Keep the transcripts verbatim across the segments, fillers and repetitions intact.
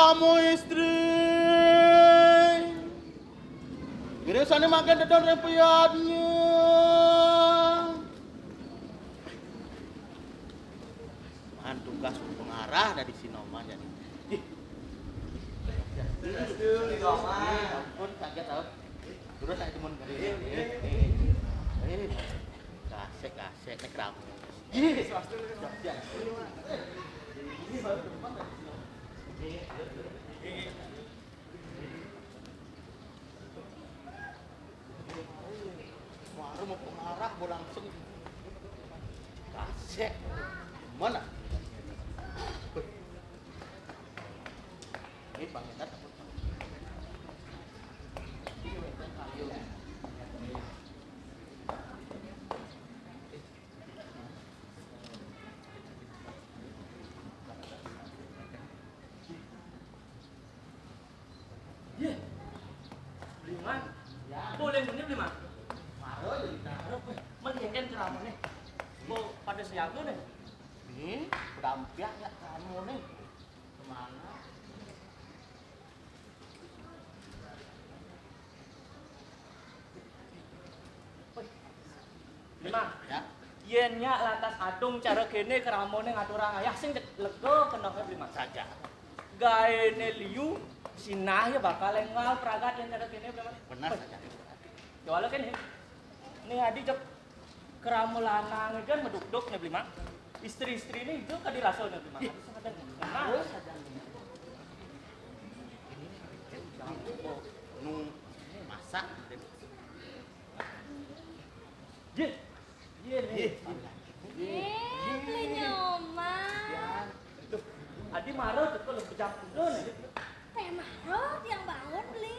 Kamu istri. Gini sane makan dedon rempiannya. Man tugas pengarah dari si Noman jadi. Ih. Ampun, kaget tau. Terus saya cuma ngeri. Eh, eh, eh. Kasek, kasek, nek ramu. Ih, swastiastu. Ini baru depan dari si Noman. Warung mau pengarah, mau langsung kasek. Mana? Ini Bang Etat. Yeh. Beli Man. Ya. Boleh meni Beli Man. Maro ya kita. Maro kowe. Melihatkan ceramahnya. Mau pada siaga nih. Nih, udah ampiak ya kamu nih. Kemana? Beli Man. Ya. Yen nyak lantas adung cara kene kramane ngaturang ayah sing cek lega kena Beli Man. Saja. Gaene liu sinah ya bakal enggal pragat yen cara kene Beli Man. Benar saja. Jual kene. Nih adi cek krama lanang kan meduk-duk nih Beli Man. Istri-istri ini itu kan dirasa nih Beli Man. Nah, terus saja. Ini nu masak. Yeh. Yeh, nih. Yeh. Yeh, Beli Nyoman. Adi mara teko lho pejam kuda nih. Teh mara tiang bangun, Beli.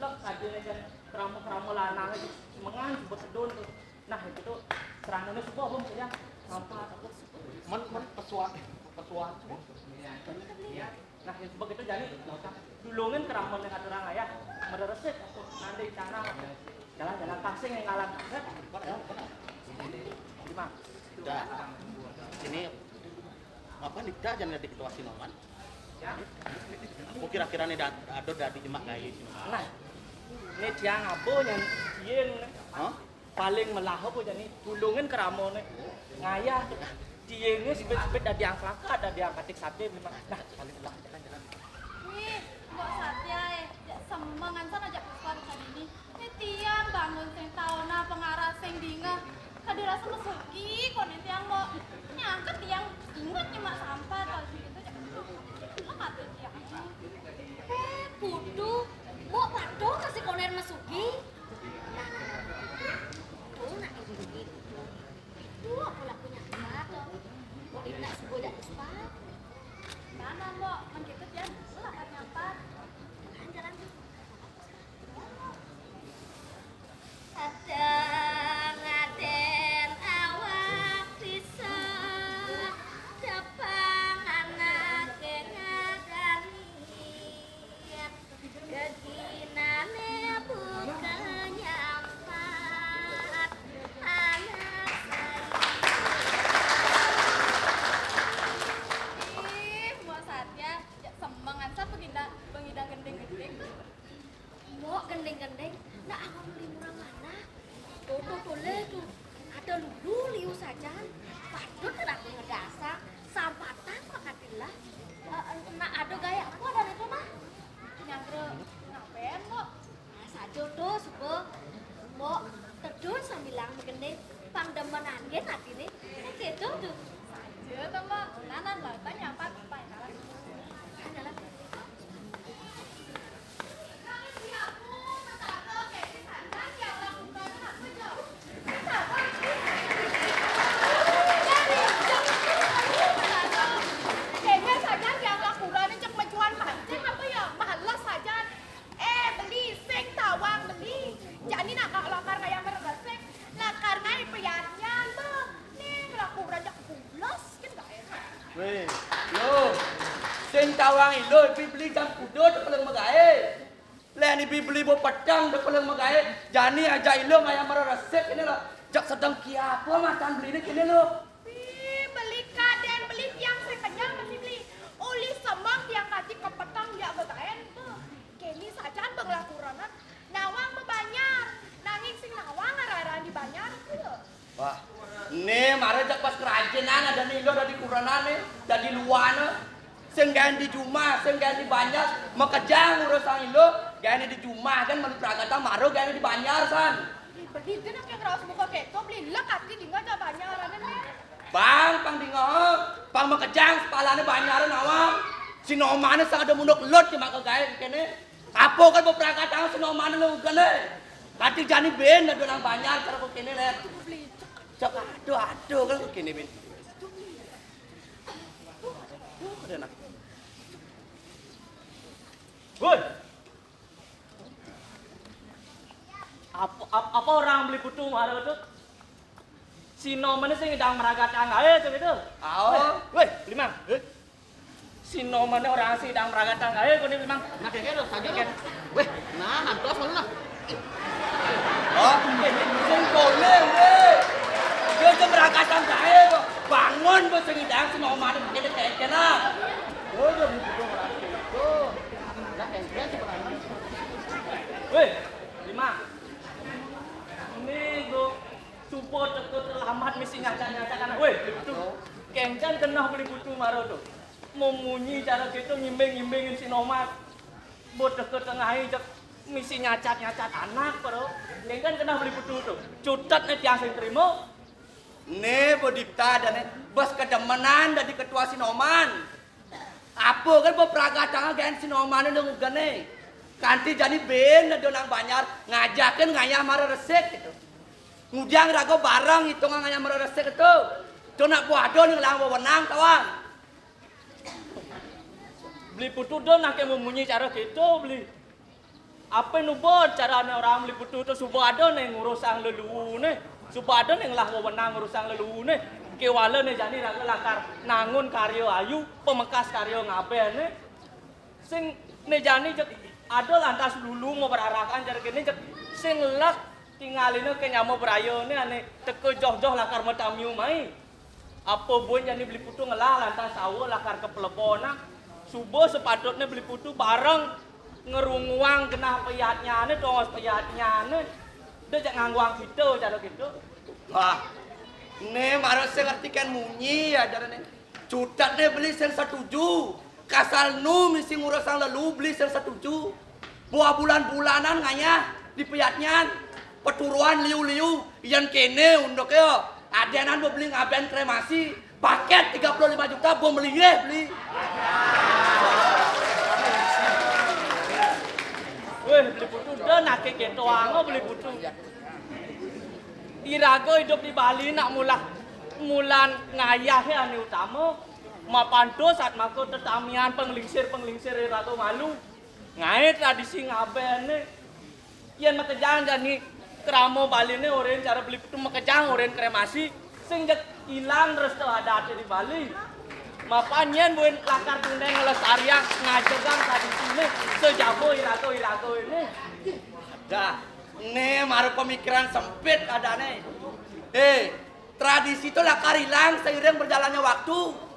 Lek aja nih kan krama-krama lanang aja semengan sebut sedun tuh. Nah, itu tuh serangannya subuh apa maksudnya? Sampah apa? Men, men pesuan, pesuan. Iya. Nah, yang sebab itu jani, dulungin keramun yang aturang ayah, mereresik, nanti canang. Jalan-jalan taksing yang ngalang. Lima. Dah. Ini apa nih, dah, jangan ada ketua sinoman. Aku kira-kira nih dat-, ada dari jemak kayu sinoman. Nah, ini tiang apa yang, yang Hah? Paling melah apa jani? Tulungin keramone. Ngayah. Tienge sebet-sebet dadi angklaka, dadi angkatik sate memang. Nah, paling melah. Wih, Mbok Satya, eh, jak semengan sana jak Puspa tadi ini. Ini tiang bangun sing tauna pengarah sing dinga. Kadi rasa mesuki kon ini tiang, Mbok. Nyangket tiang ingat nyemak sampah kalau gitu. Lo kata tiang. Eh, kudu. Mbok pado kasih koner mesuki. Nah, nah, nah. Tuh, nak ini. Itu aku lakunya apa tuh? Kok ini nak subuh dak puspa? Mana, Mbok? Men gitu, Tian. Lu lapar nyampat. Jalan, jalan. Ada ngaden awak bisa, depan anake ngadani. Geginane buka nyampat anak saya. Ih, Mbok Satya, jak semengan sa pengidang, pengidang gending-gending tuh. Mbok gending-gending, nak aku beli murah mana? Tuh, tuh, tuh, le, tuh. Ada lulu liu sajan. Patut nak ngedasa. Sampatan pakatilah. Eh, nak ada gaya apa ada itu mah? Nyangkre ngapain, Mbok? Nah, saja tuh, suba. Mbok, tedun sambilang megene. Pang demen angin atine. Kayak gitu tuh. Saja tuh, Mbok. Nanan lah, tanya apa? Apa yang kalah? Jalan. Kene sajan tiang lakuran cek mecuan pancing apa ya? Males sajan. Eh, beli sing tawang beli. Jani nak lakar ngayah meregesik. Lakar ngai pianyan, Bang. Ning lakuran jak bules, kan gak enak. Weh, lo. Sing tawang ilo, ipi beli jam kuda, tepeleng megae. Leh ni bibeli bo petang de peleng megae, jani aja ilung ayam mara resik ini lo. Jak sedang kiapa matan beli ni kini lo. Ih, beli kaden, beli tiang sing kenyang mesti beli. Uli semang tiang kaji ke petang. Nah, adané Iluh dadi kurenané, dadi luané. Sing gaéné di jumah, sing gaéné di banjar, makejang urusang Iluh, gaéné di jumah kan melu pragatan mara gaéné di banjar san. Ih, beli dina kaya ngraos muka kéto, beli lek ati dingeh jak banjar ané. Bang, pang dingeh, pang makejang sepalané banjar nawang. Sinomané sada munduk lut cuma ke gaé kéné. Apa kan bepragatan sinomané lu kéné? Kati jani bén ada nang banjar cara kok kéné lek. Cek aduh aduh kan kok kéné bén. Woi. Apa, ap- apa orang beli putu mara tu? Sinomané sing idang meragatang aé tu gitu. Ao. Woi, Limang. Sinomané orang sing idang meragatang aé koné Limang. Nah, kayak gitu, tadi kan. Weh, nah, antos mana nah? Oh, sing koné wéh. Dia aja meragatang aé kok. Bangun bos sing idang sinomané kéné kéné lah. Oh, dia begitu orang. Tuh. Nah, kayak gitu. Wéh, Limang. Ini gua suba teka terlambat misi nyacat-nyacat anak. Wéh, beli putu. Kéngkén keneh beli putu mara tu. Memunyi cara kéto ngimbing-ngimbingin sinoman. Bo teka tengahé jek misi nyacat-nyacat anak, bro. Kéngkén keneh beli putu tu. Cutet né tiang sing trima. Né, bo dipta adané. Bos kedemenan dadi ketua sinoman. Apa kan bepragatang gaén sinomané dong ugené. Kanti jani bén ada nang banjar ngajakin ngayah mara resik gitu. Ngudiang raga bareng hitungan ngayah mara resik itu. Cuma nak buah ada ning lang wewenang tawang. Beli putu dah nak memunyi cara kéto beli. Apa nuba carané orang beli putu tu suba ada né ngurusang leluhuné. Suba ada né ngelah wewenang ngurusang leluhuné. Kéwala né jani raga lakar nangun karya ayu, pemekas karya ngabéné. Sing né jani jek ada lantas lulu mau berarakan cara kéné jek sing lek tingalina ke nyama berayané ané teka joh-joh lakar matamiu mai. Apa buin jani beli putu ngelah lantas sawa lakar ke pelebon nah. Suba sepatutné beli putu bareng ngerunguang genah peyatnyané, tongos peyatnyané. Dia jak ngangguang kita cara gitu. Wah, né mara sing ngerti kan munyi ya jarané. Cutet né beli sing setuju. Kasal nu misi ngurusang lelu beli sing setuju. Buah bulan-bulanan ngayah di peyatnyan. Peturuan liu-liu. Yan kéné unduk ya. Adenan bo beli ngabén kremasi. Paket tiga puluh lima juta bo beli yéh beli. Wéh, beli putu dah naké kéto ango beli putu. Iraga idup di Bali nak mulah mulan ngayahé ané utama. Mapan to saat maka tetamian penglingsir-penglingsir iraga malu. Ngaé tradisi ngabéné. Yén makejang jani krama Baliné orén cara beli putu makejang orén kremasi. Sing jeg ilang resta adaté di Bali. Mapan yén buin lakar tundéng ngelestariang ngajegang tradisiné sejaba iraga-iraga ini. Dah. Né mara pemikiran sempit adané. Hé, tradisi to lakar ilang seiring berjalannya waktu.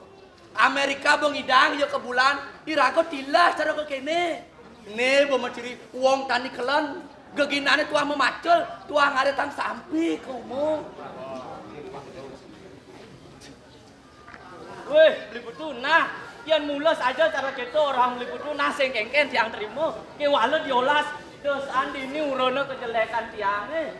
Amerika bo ngidang ya ke bulan, iraga tilas cara ke kéné. Né bo maciri wong tani kelen, geginané tuah memacul, tuah ngaretang sampi ke umum. Wéh, beli putu, nah, yén mula saja cara kéto orang beli putu, nah sing kéngkén tiang trima, kéwala diolas, dos andini urana kejelekan tiangé.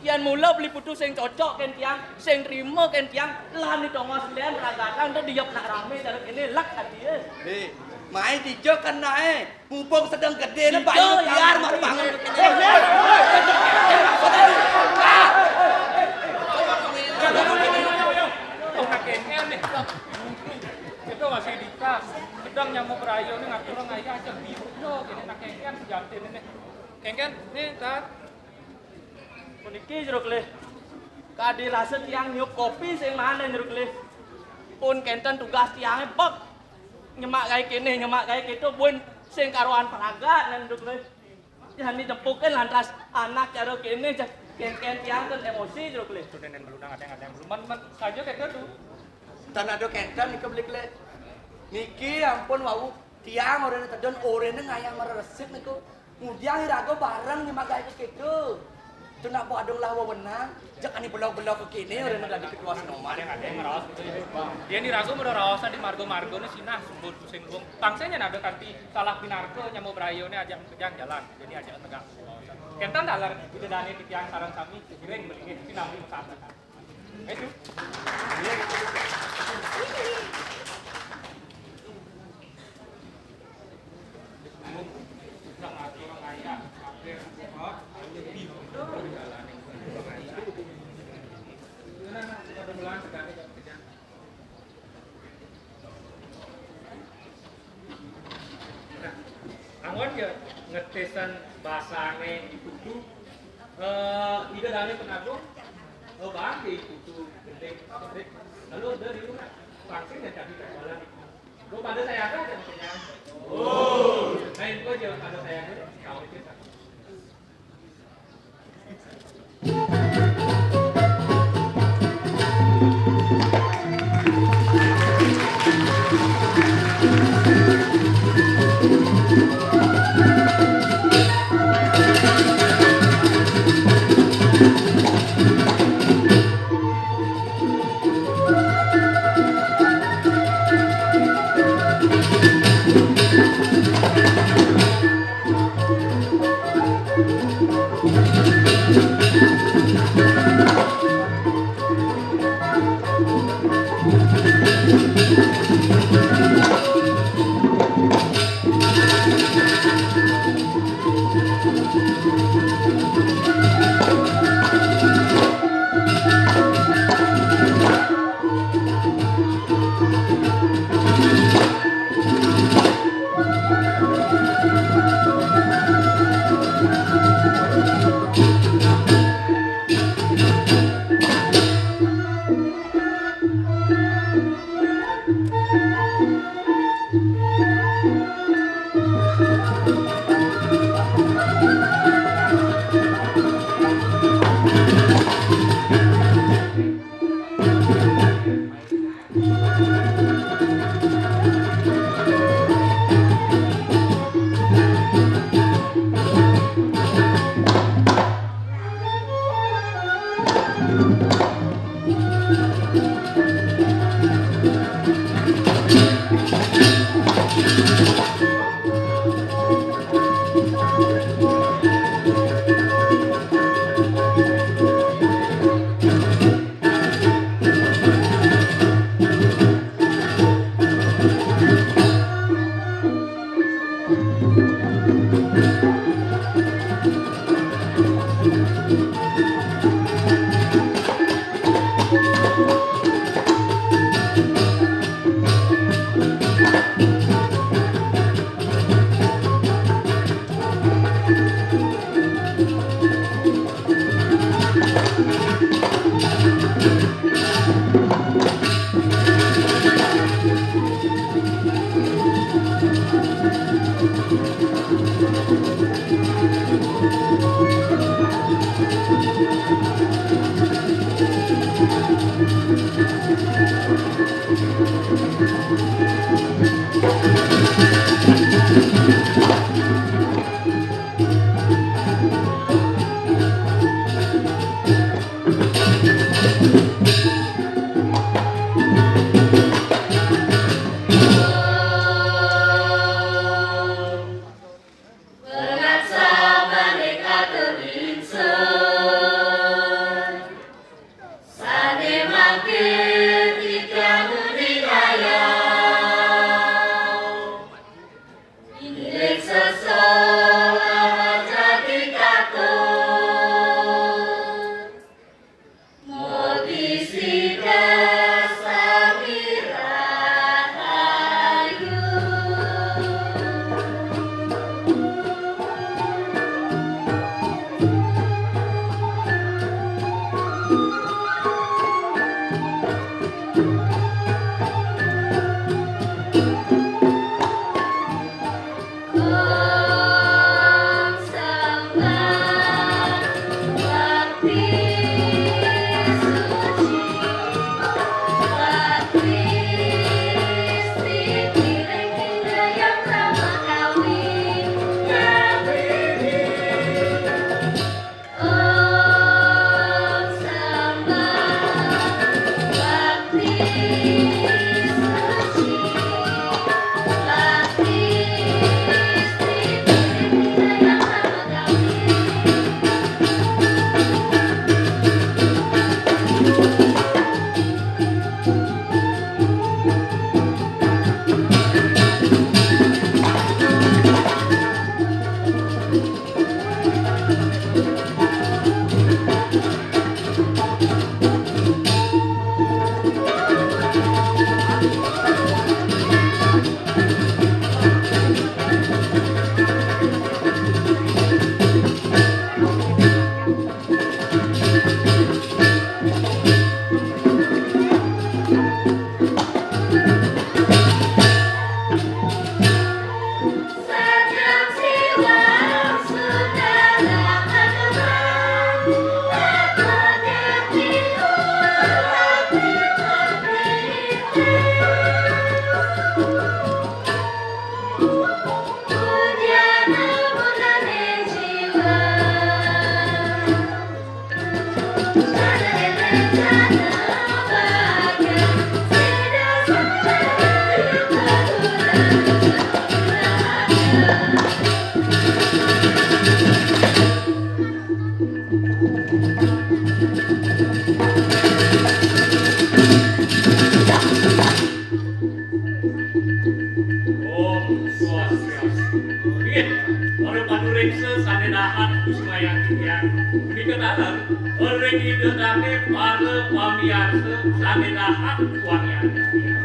Yén mula beli putu sing cocok kén tiang, sing trima kén tiang, lan di tongos lén ragatang, ento diep nak ramé cara kéné, lek atié. Hé, mai dija kenaé. Mumpung sedeng gedé né banyu liar mara bangun kéné. Wong akeh-akeh nih. Kita masih di tas. Sedang nyamuk berayo nih ngatur ngayah aja biru yo kéné nak kéngkén sejatin ini. Kéngkén nih tar. Puniki jero kelih. Kadi rasa tiang nyiup kopi sing maneh jero kelih. Pun kénten tugas tiangé bek. Nyemak gaé kéné, nyemak gaé kéto, buin sing karuan pragat nang duk wéh. Jani jempukin lantas anak cara kéné, jak kénkén tiang kan emosi jero kelih. Itu nenen melunang ada yang ada yang belum men men saja kayak gitu. Tan ada kénten nika beli kelih. Niki ampun wau tiang orene tedon orene ngayah mara resik niku. Ngudiang iraga bareng nyemak gaé kéto. Tuna Badung lah wewenang, jak ani belau-belau ke kini, orang dadi ketua Sinoman. Ada yang, ada yang ngeraos gitu ya. Dia ni ragu udah raosan di margo-margo ni sinah, sebut pusing luang. Tangsanya ada kanti salah pinarko nyamuk berayo ni ajak kejang jalan. Jadi ajak tegak. Kentan dalar, ida dane titiang sareng sami, giring belinggih, sinambi mesat. Itu. Anggon ya ngetesan basane I Putu, eh, ida dane penagung, eh, bang di Putu gending, apa, gending. Lalu ada di rumah, pangkeng yang tadi kawalan. Lo pada saya ada yang kenyang. Oh. Lain gua aja pada saya ada, tahu kita. Om Swastiastu. Inggih, para panureksa sane dahat kusumayang titiang. Punika taler ring Ida dane para pamiarsa sane dahat kuangyang titiang.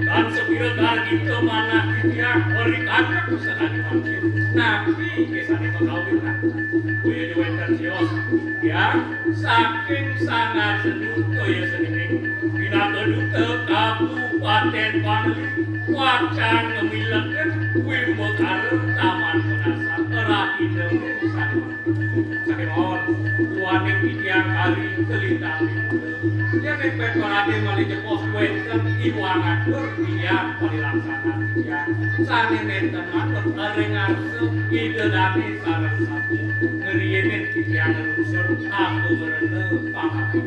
Tan sapira gargita manah titiang, ri kanyang sakadi mangkin. Napi ke sane makawinan? Boya ja wenten sios. Titiang saking Sanggar Seduta ya sekening pinaka duta Kabupaten Bangli, wacang ngamiletin wimbakara Taman Menasan rahina sane mangkin. Sakémawon, duaning titiang kari kalintang pinuda. Yén mépét pradé malih jebos wénten iwang atur titiang parilaksana titiang. Sané nénten manut ring arsa Ida Dané sareng sami. Ngriinin titiang ngrungsur agung rena pangabdi.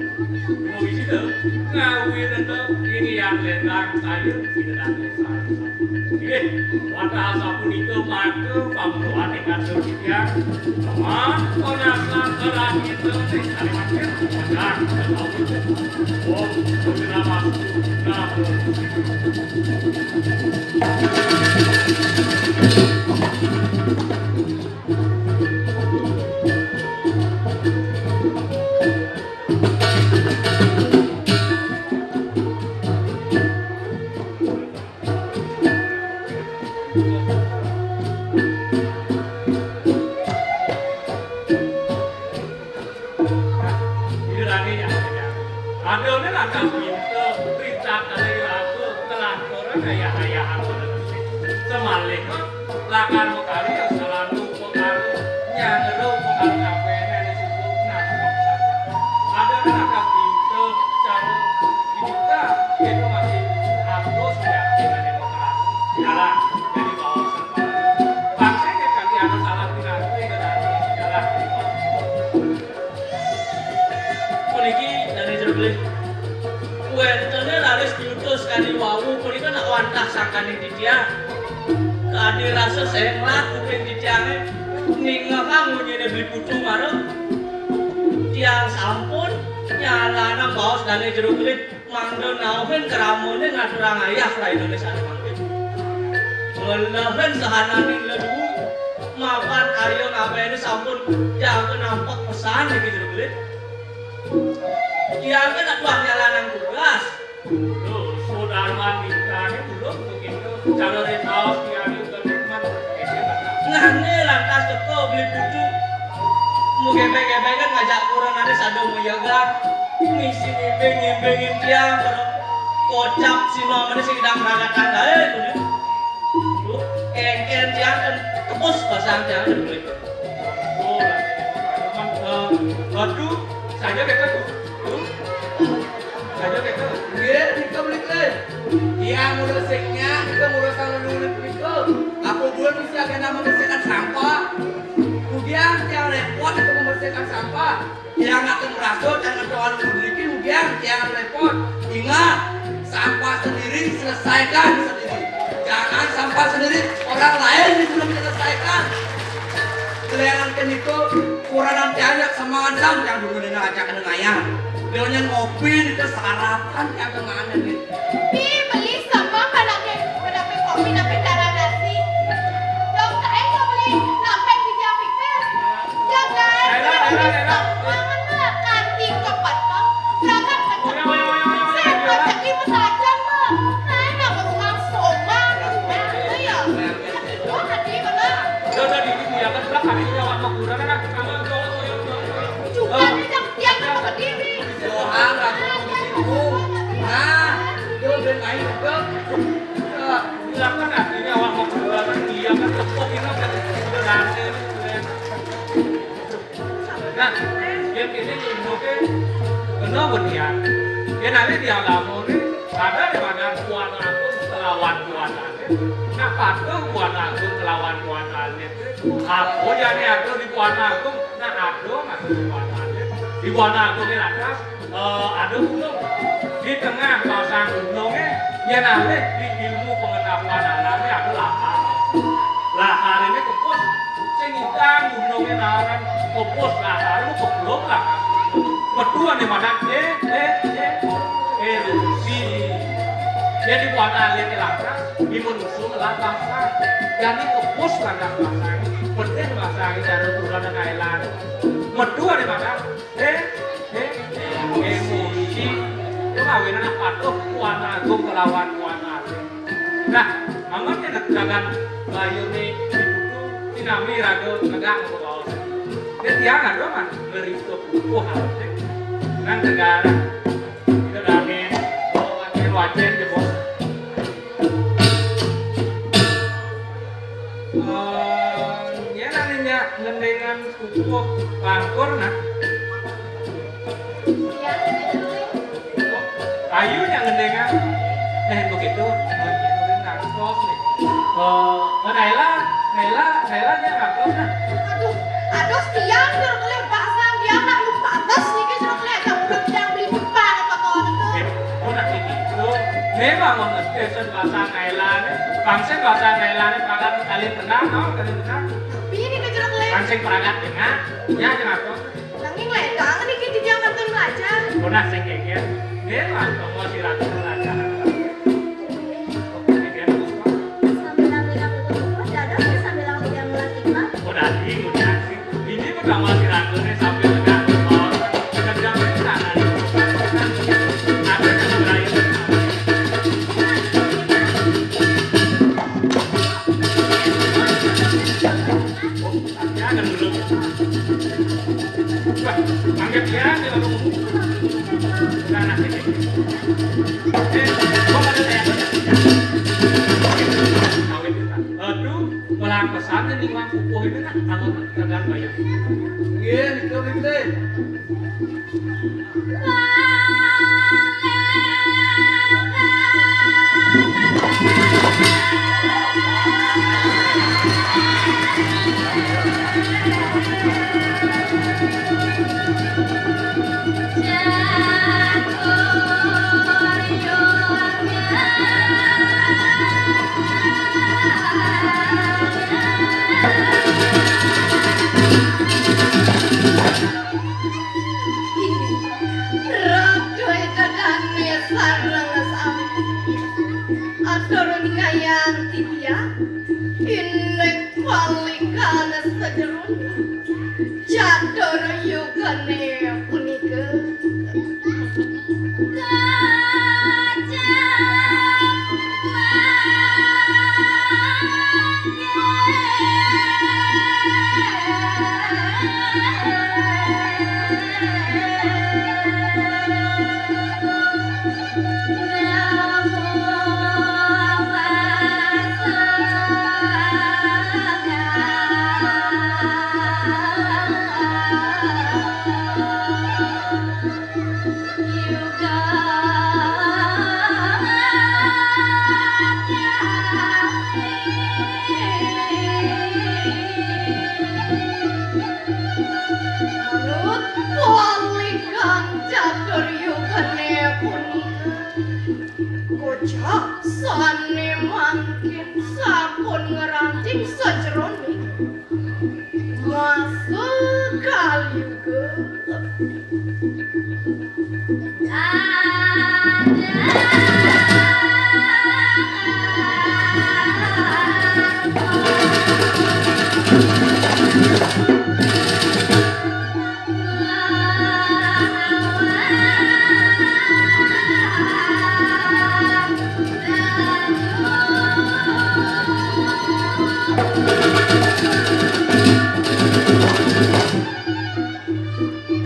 Mugi sida ngawirena inggihan lédang kaya Ida Dané sareng sami. Inggih, wantah asapunika maka pametuaning atur titiang. Paman, panaslan, karahita, ring Kalimantan, Padang, Betawi. Om, Purnamastu, Namo. Ida dané nya, nya. Adané lantas minta perintah kali raga ngelanturang ayah-ayahan pada. Semalih mah, lakar makarya salanda upakara, nyanggra upakara kapéné ane suba nangkep sapa. Adané lantas minta cara dibuka, yén masih halus ya, ane makarya. Yalah, jadi bawa sapa. Pasti nya kaki anu salah pinantu, ida dané. Yalah, jadi bawa sapa. Puniki Dané Jero Kelih. Wénten raris diutus kadi wau, punika nak wantah sangkaning titiang. Kadi rasa senglat kuping titiangé ningehang munyiné Beli Putu mara. Tiang sampun nyalanang baos Dané Jero Kelih. Mangda nauhin kramané ngaturang ayah rahinané sané mangkin. Ngelehin sahananing ledu, mapan karya ngabéné sampun jaga nampek pesan niki Jero Kelih. Tiangé nak tuah nyalanang tugas. Duh, sudarman dikane ulun begitu. Cara retaos tiangé Ngangge lantas teka Beli Putu. Magebeg-gebegan ngajak kurenané sada mayegan. Misi ngimbing-ngimbingin tiang, pada kocap sinomané sing idang ragatan kaé, kudu. Duh, kéngkén tiang kan tebus basang tiang, kudu. Oh, eh, waduh, saja kita tuh. Tuh. Saja kita. Nggih, nika Beli Kelih. Tiang mula sing nyak, nika mula sang lelungan punika. Apa buat mesti agak nama membersihkan sampah? Kemudian tiang repot itu membersihkan sampah. Tiang akan merasa, tiang akan doa dulu dikit, kemudian tiang repot. Ingat, sampah sendiri selesaikan sendiri. Jangan sampah sendiri orang lain yang belum selesaikan. Kelihayan ke niku, kuranan tiang nyak semangat sam, tiang dulu nina ajak kena ngayam. Dia nyan ngopi, nika sarapan, tiang kemana nih? Pi, beli sama pada ke, pada ke kopi, nape darah nasi. Dong, kae nggak beli, nape di jam pipis? Jaga, Ela, ela, ela. Sama, kanti kepetong, seragam seketik. Oya, oya, oya, oya, oya, Saya oya. Buat cek lima saja, Mbak. Saya nggak mau uang soma, gitu ya. Itu tadi, mana? Udah, udah, dikit, ya, kan, Mbak, hari ini awak mau kurang, kan, sama, oya, oya, oya, oya. Juga nih, yang, yang mau berdiri. Doa, Mbak. Nah, dia udah main. Nane di agamané, ada di mana Buana Agung kelawan Buana Alit. Nah, patuh Buana Agung kelawan Buana Alit. Apa jani ada di Buana Agung? Nah, ada masih di Buana Alit. Di Buana Agung ini lantas, eh, ada gunung. Di tengah pasang gunungnya, yen alih di ilmu pengetahuan alamnya ada lahar. Lahar ini kepus, sing ngidang gunungnya naran kepus lahar, lu keblok lah. Metu ane madan, eh, eh, eh, erupsi. Jadi Buana Alit lantas, di manusia lah bahasa. Jadi kepus lantas bahasa ini, penting bahasa ini dari ukuran dan Thailand. Metu ane madan, eh, eh, emosi. Itu kawinan patuh Buana Agung kelawan Buana Alit. Nah, amun yen dagan bayune ditutu, sinami raga negak kabaos. Nek tiang ada mah ngerito pupuh halus, eh. Nang negara, kita dane, wacen-wacen jebos. Eh, yen ane nyak ngendengan pupuh pangkur, nah. Ayu nyak ngendengan. Nah, begitu. Ngantos nih. Eh, Naila, Naila, Naila nyak ngantos, nah. Aduh, aduh, tiang jero kelih pasang, tiang nak lu pantes niki jero kelih, ada budak tiang beli bukan apa kau itu. Eh, kok nak iki? Tuh, memang mengerti sen bahasa Naila nih. Bangsa bahasa Naila nih, pakan kali tenang, no, kali tenang. Tapi ini ke jero kelih. Pancing peragat tengah, ya, aja ngantos. Nanging ledang niki titiang kantun belajar. Punah sing geger. Nggih, lan tonggo sira belajar. Sambilang-bilang tutup buku, dados sambilang-bilang melatih. Oh, dadi ngudian sih. Ini pertama sira sambil tegak. Kerja pisan. Ada yang lain. Jangan dulu. Wah, anggap ya, dia ngomong. Nah, nah, ini. Eh, gua pada saya. Aduh, malah pesan nih, Mang Pupuh ini, nah, anggota tegal bayar. Iya, itu, itu. Ratu Ida Dane sareng sami. Aturun kayang titiang, indik palikan sajeroning catur yugane punika. Manut palikan catur yugane punika, kocap sane mangkin sampun ngranting sajeroning masa Kali Yuga.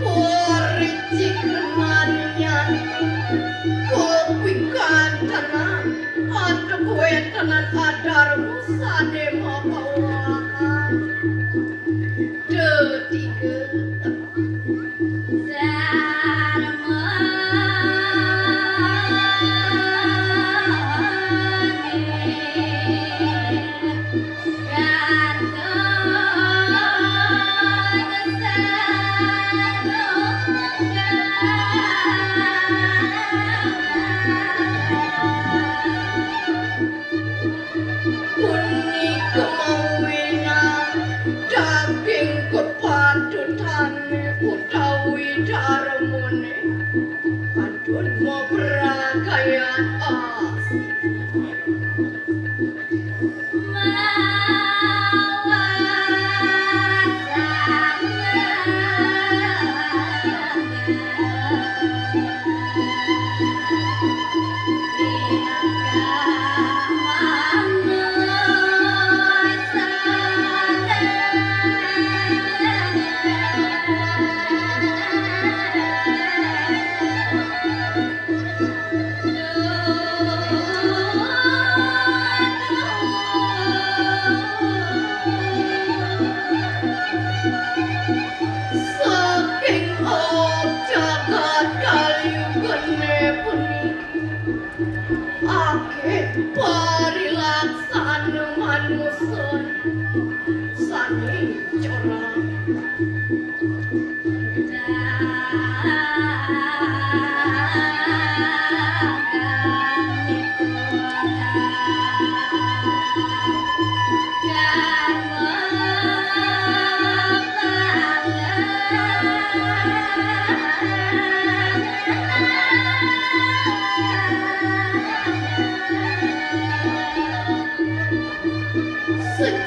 Poricik manyan kopi kantenan, antuk wéntenan adar sané mapawahan. Detiga. Dharma.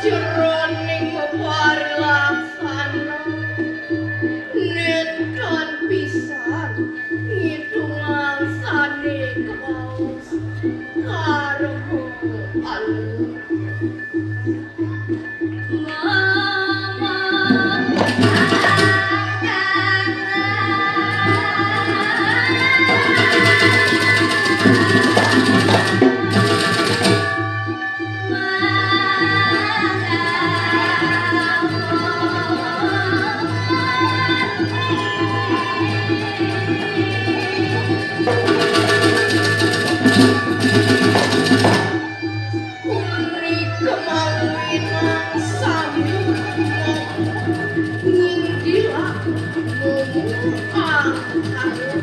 Jroning parilaksana, nénten pisan ngitungang sané kabaos karma alus. Uri kemawinang sami ngindilak ngomong angkara.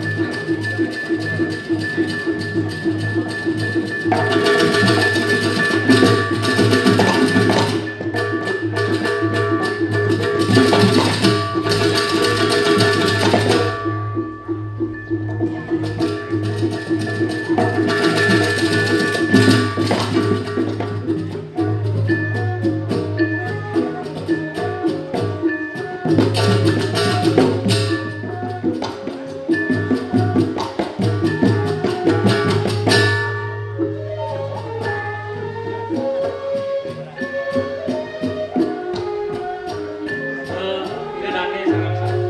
Eh, Ida Dané sareng sami.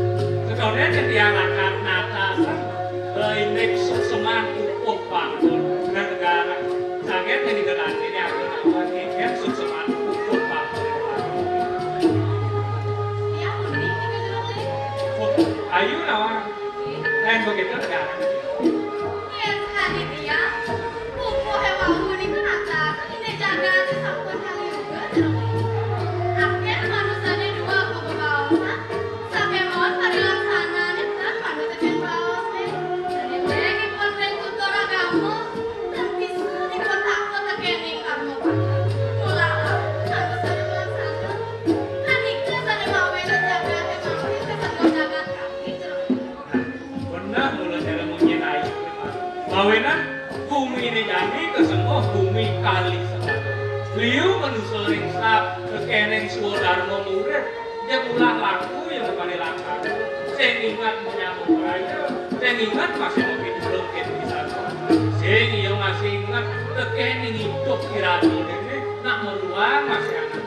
Sedoné titiang lakar natasan, eh, indik suksman upuh pangkon negara. Saget yen Ida Dané nyampun apa, indik suksman upuh pangkon negara. Iya, bener, Ida Dané. Oh, ayu nawa. Lain begitu negara. Yen sekadi tiyang, pupuhé wau nika nata, ine jagat sampun kali uga, jero. Akeh manusane dua bebaosan, sakémaon parilaksanané tan manut teken baosé. Dene ipun ring tutur agama, tan bisa ipun takut tekening karma bakal. Mulalah, manusane pelaksana. Kanika sane mawen jagat, mawen kesenggo jagat kami, jero. Nah, bener mula cara munyin ayu. Mawinan bumi ini jani kesengguh bumi kali sebagai. Liu manusa ring sab kekening swadarma murid, ya ulah laku ya kembali lakar. Sing ingat menyambung raya, sing ingat masih mungkin belum kita bisa. Sing iya masih ingat kekening hidup iraga ini nak meruang masih anak.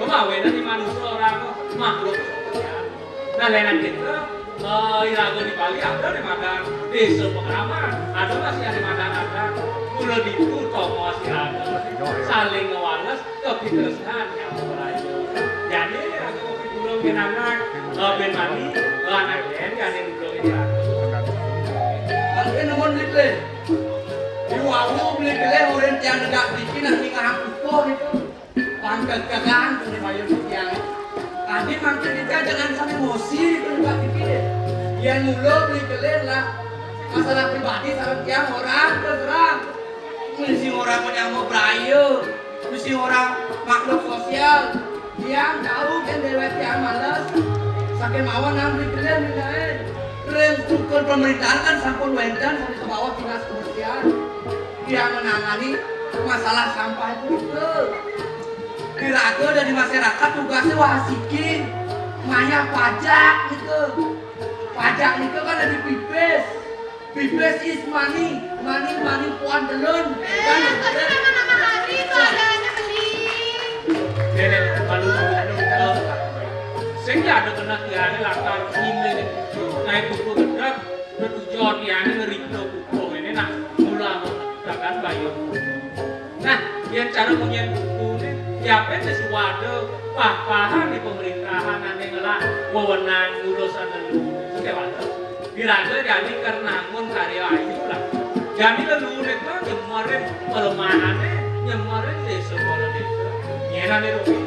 Kemawinan di manusia orang makhluk sosial. Nah, lenan kita, eh, iraga di Bali ada di madan desa Pakraman, ada masih ada madan adat. Mula ditu tongos iraga saling ngewales kepitresnan yang berlanjut. Jadi iraga kopi pulau ben anak, eh, ben mani, eh, anak ben, jadi pulau ini. Angke nemun dite. Di wau beli keleh orang tiang negak bikin nak ningah kukuh itu. Pangkekeran tu ni mayun tiang. Tadi mangkin kita jangan sampai emosi tu juga dikit. Yang mula beli kelir lah. Masalah pribadi sareng tiang orang terserah. Mesti orang punya mau berayu, mesti orang makhluk sosial. Tiang tahu kan dewek tiang males. Sakit mawon nang beli kelir nih. Ring struktur pemerintahan kan sampun wenten sampai ke bawah dinas kebersihan. Tiang menangani masalah sampah itu betul. Iraga dari masyarakat tugasnya wasiki, mayah pajak gitu. Pajak itu kan ada pipis. Pipis is money, money, money puan telun. Eh, kan? Tapi nama-nama hari itu ada aja beli. Dene, kalau, eh, sing ada kena tiane lakar ini, naik buku gedang, betujuan tiane ngerikno buku ini, nah, mula, kan, bayu. Nah, yen cara munyen buku ini, siapa yang sesuatu, pah-pahan di pemerintahan, ane ngelah, wewenang, urusan lelu, sing ada. Iraga jani kar nangun karya ayu lah. Jani leluhur itu nyemerin pelemahane, nyemerin desa kala desa. Nyenane rugi.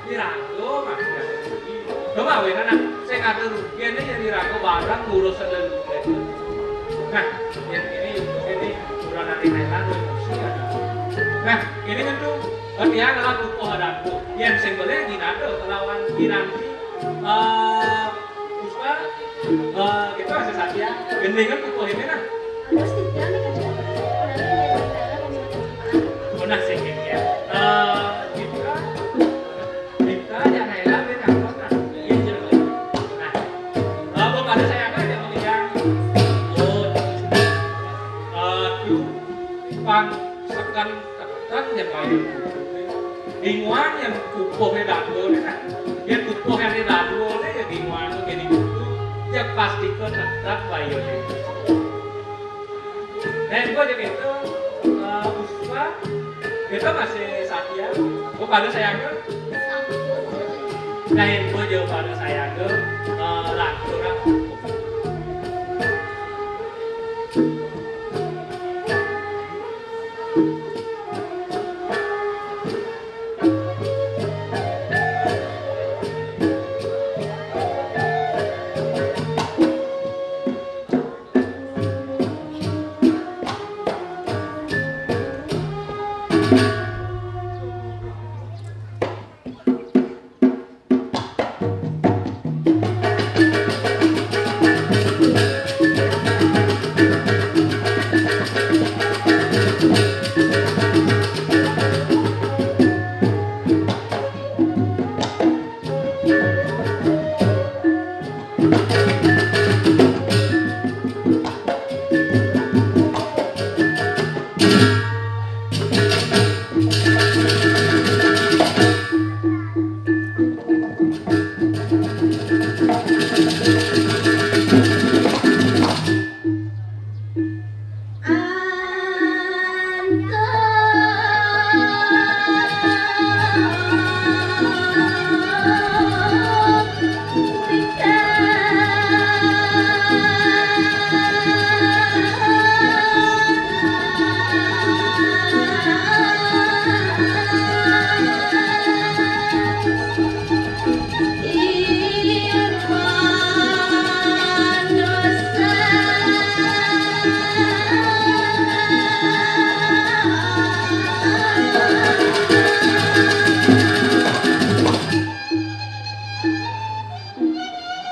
Iraga masih ada rugi. Coba wena nah, sing ada rugi ini yang iraga barang ngurus leluhur itu. Nah, yang ini, ini kurang dari Thailand, emosi ada. Nah, ini kan tuh, eh, dia adalah buku hadap tuh. Yang sing boleh ginado kelawan ginanti, eh, Puspa, eh, kita masih Satya. Gendingan kukuh ini nah. Terus tiga nih kan juga. Nanti dia bicara sama teman-teman. Oh, nah, sih, ya. Eh, kita, Kan ya payu. Di ngoan yang kukuh ya dangdul, kan. Ya kukuh yang di dangdul, ya di ngoan tuh jadi kukuh. Ya pasti ke tetap payu. Dan gua jadi itu, eh, Puspa, kita masih Satya. Gua pada saya ke. Nah, gua juga pada saya ke, eh, laku, kan.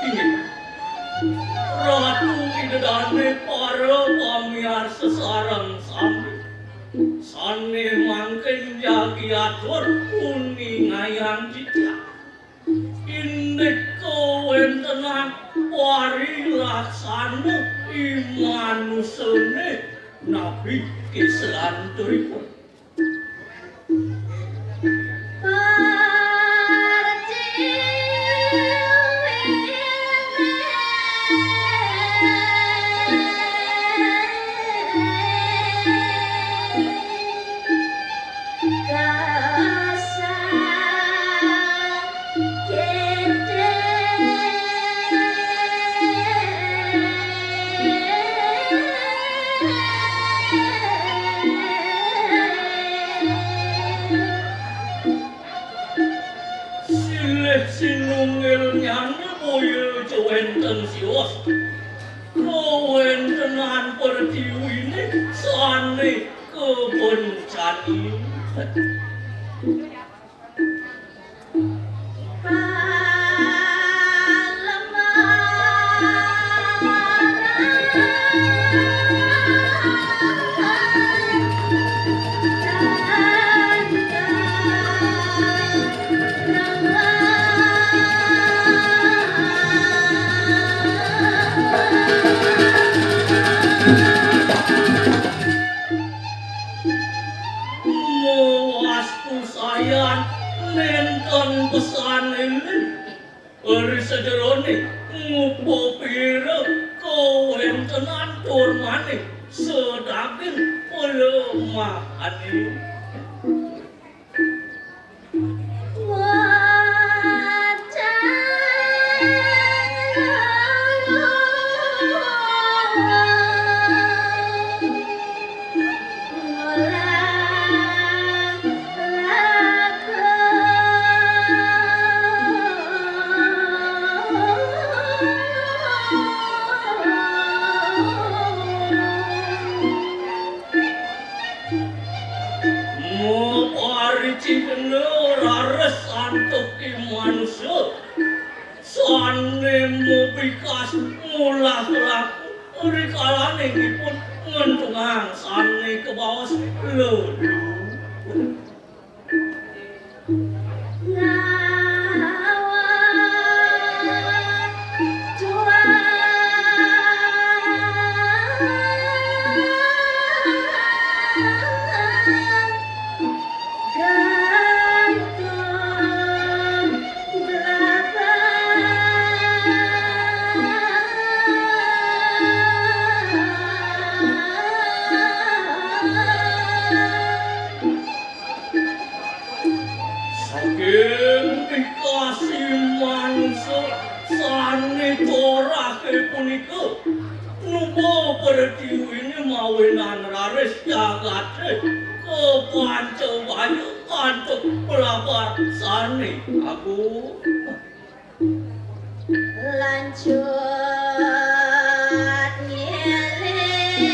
Inggih. Ratu Ida Dane, para pamiarsa sareng sami. Sane mangkin jagi atur uningayang titiang. Indik kawentenan parilaksana i manusane napi keselanturipun. Silih sinunggilnyane boya ja wenten sios. Kawentenan pertiwine sane kabencani. Mawastu sayan nenten pesan eling. Ri sajerone ngupapira kawentenan tur maning sadaging palemahane. Maparicikna raris antuk i manusa sane mabikas ngolah laku rikalaning ipun ngentungang sane kabaos lelungun. Orahe punika nuba pratiwine mawinan raris jagate kapanca waya antuk pelabar sane agung. Lanjut ngiling.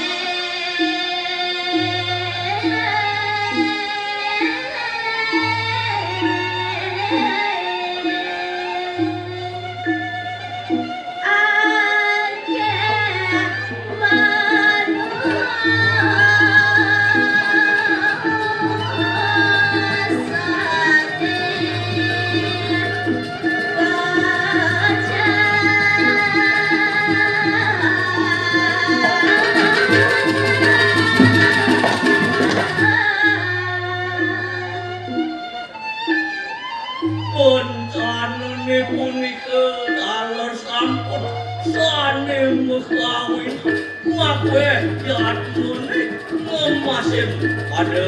Pancanane punika taler sampun sane makawin, makweh yatmane ngemasin pada.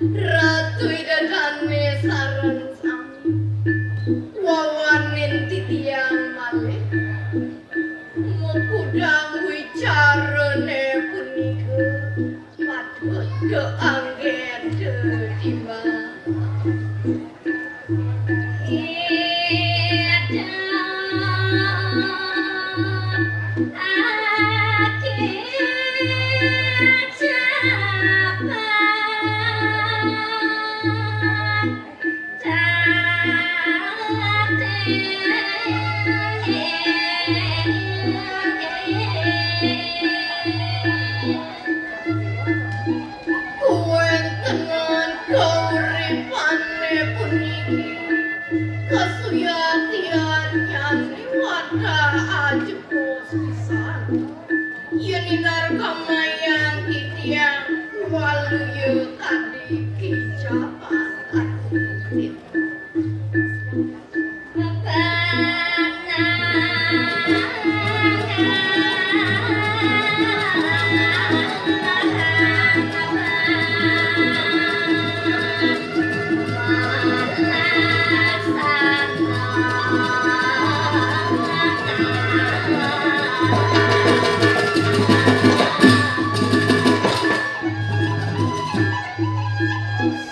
Ratu Ida Dane sareng sami. Wawanin titiang malih. Makudang wicarane punika patut kaanggén tetimbang. Kuwéntenan kauripane puniki kasuyatian nyandi wadah ajebos pisan. Yén indar kamayan titiang waluya tadi kicapan ati.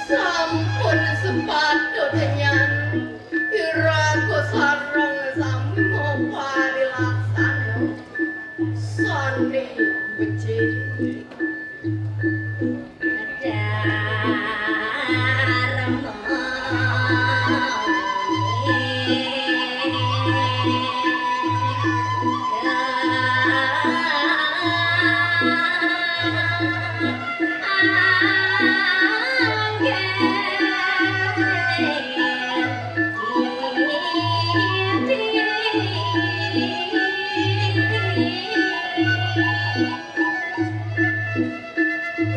Sampun sepatutnya iraga sareng sami maparilaksana sane becik.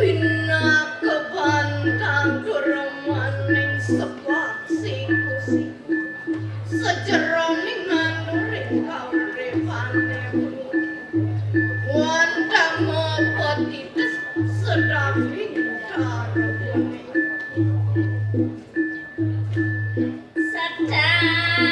Pinaka bantang durmaning sebak siku-siku. Sajeroning nanduring kauripane puniki, wantah mapatitis sedaging darmane. Sedangan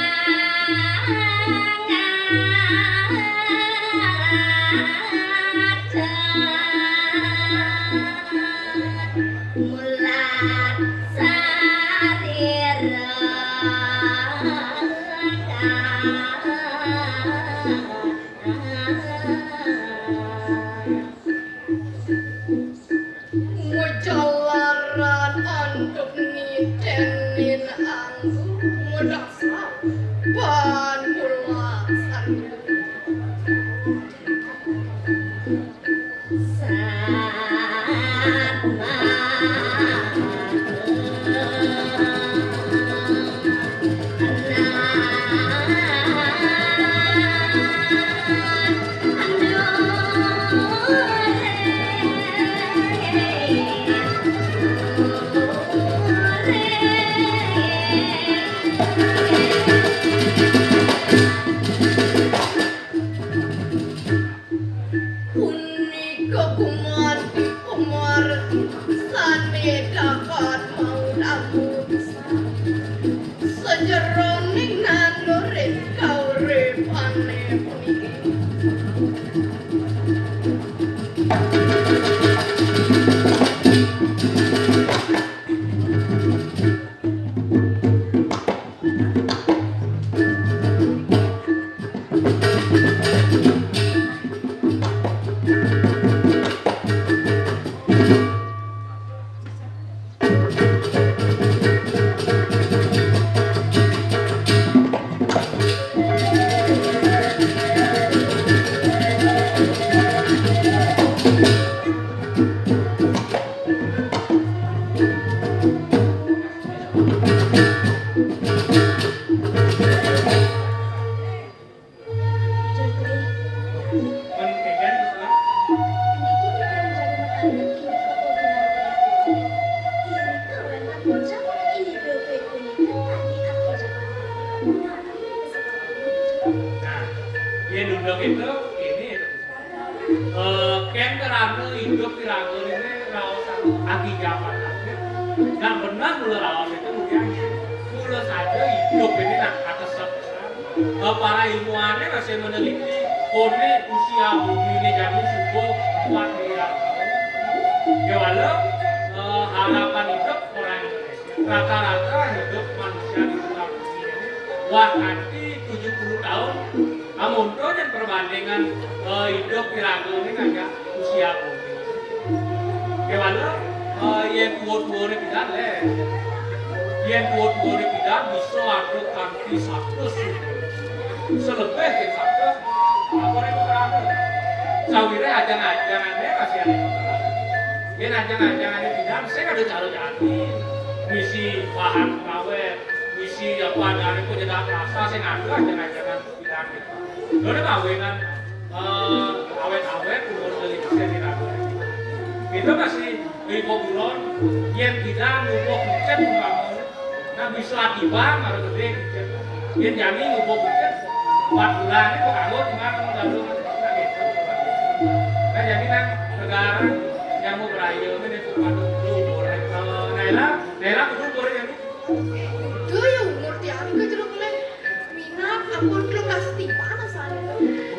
Sajeroning nanurin kauripané puniki. Nah, yén undang itu, ini itu. Eh, kén kerana idup di raga ini raos agi jaman akhir. Nah, benar mula raos itu mungkin mula saja idup ini nak atas Eh, para ilmuané masih meneliti koné usia bumi ini jani suba empat miliar tahun. Ya, walau, eh, harapan hidup orang Indonesia, rata-rata hidup manusia di muka bumi ini wah kanti tujuh puluh tahun. Amun to jan perbandingan, eh, hidup di raga ini ngajak usia bumi. Kéwala, eh, yén tua-tuané pidan, lé. Yén tua-tuané pidan bisa ada kanti satus. Selebih yén satus, apa nih, kerana? Sawiréh ajang-ajangané masih ada. Yén ajang-ajangané pidan, sing ada cara jani. Misi bahan pengawét, misi apa, dari penyedap rasa, sing ada ajang-ajangan. Lha nek awenan, eh, awet-awet umur lima sing raga. Kita masih lima bulan, yén kita ngubuh kucing umpamane. Nah, bisa akibat karo gedé kucing. Yén jani ngubuh kucing, empat bulan ini kok kanggo tinggal sama gandum. Nah, gitu. Nah, jadi nang negara yang mau beraya, ini kudu umur. Eh, Naila, Naila kudu umur ya, nih. Kudu ya umur tiang ke jeruk kulit. Minat ampun telung dasa timpang asalé to.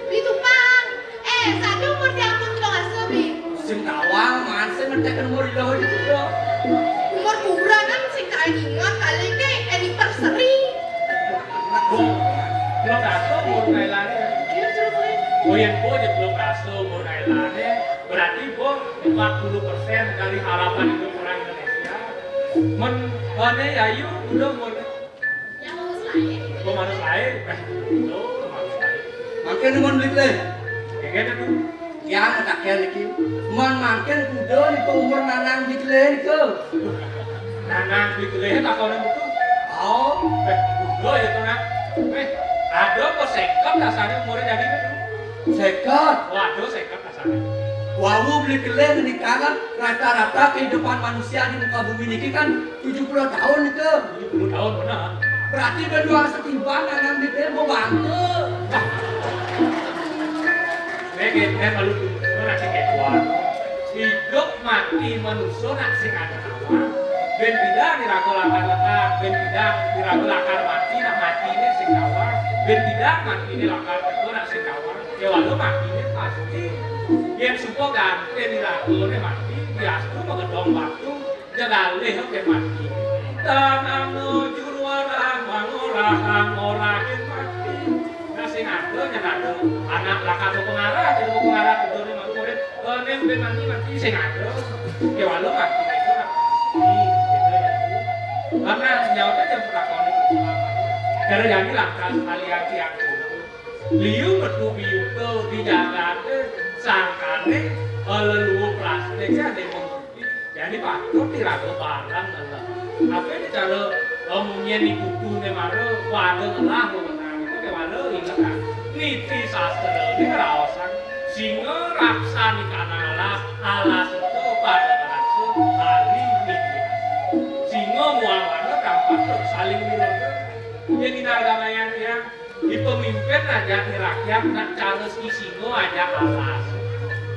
Bli Tupang. Eh, saja umur tiang ampun telung dasa, Bli. Sing kawal, man, sing ngecek umur ilo gitu, Bro. Umur kurang kan sing kaé ingat kali ke anniversary. Telung dasa umur Nailane. Iya, terus, Bli. Oh, yang gua aja telung dasa umur Nailane. Berarti, Bro, empat puluh persen dari harapan hidup orang Indonesia. Men, ane ayu udah umur Yang manus lain. Oh, manus lain. Eh, oh, manus lain. Mangkin nuwun, Bli Kelih. Kengken aku. Yang takén iki. Mon mangkin kuda niku umur Nanang Bli Kelih niku. Nanang Bli Kelih takone metu. Oh. Eh, kuda ya to, Nang. Eh, ada apa seket rasane umure dadi niku? Seket. Waduh, seket. Wau Bli Kelih ngenikaken rata-rata kehidupan manusia di muka bumi niki kan tujuh puluh tahun nika. Tujuh puluh tahun, benar. Berarti berdua setiban anak Bli Kelih mau bangke. Nek, nek, malu tuh, nanti ketua. Hidup mati manusia nak sing ada awak. Ben tidak diraga lakar lekar, ben tidak diraga lakar mati, nak mati ini sing awak. Ben tidak mati ini lakar teka, nak sing awak. Ya, walau mati ini pasti. Yang suka ganti di raga ini mati, diastu magedong batu, jagalih ke mati. Tanah no juru orang, mangorah, ngorahin mati. Nah, sing ada, yang ada. Anak lakar mau pengarah, jadi mau pengarah, kedua ini mau murid. Eh, ning ben mati, mati sing ada. Ya, walau mati itu nak pasti, gitu ya. Karena nyawa aja perlakuan itu. Cara yang bilang, kan, aliansi yang dulu. Liu metu biyuta di jagate sangkane leluhur plastik ya, ning wong putih. Jadi patut diraga barang lho. Apa ini cara, eh, munyin di buku ne mara, waduh, ngelah, wewenang itu ke waduh, inget, kan? Niti sastra ini ngeraosan singa raksani kana alas, alas itu pada ngerasa hari niti. Singa muang mana tampak saling diroga. Yang ini agama yang, yang di pemimpin aja di rakyat nak cara si singa aja alas.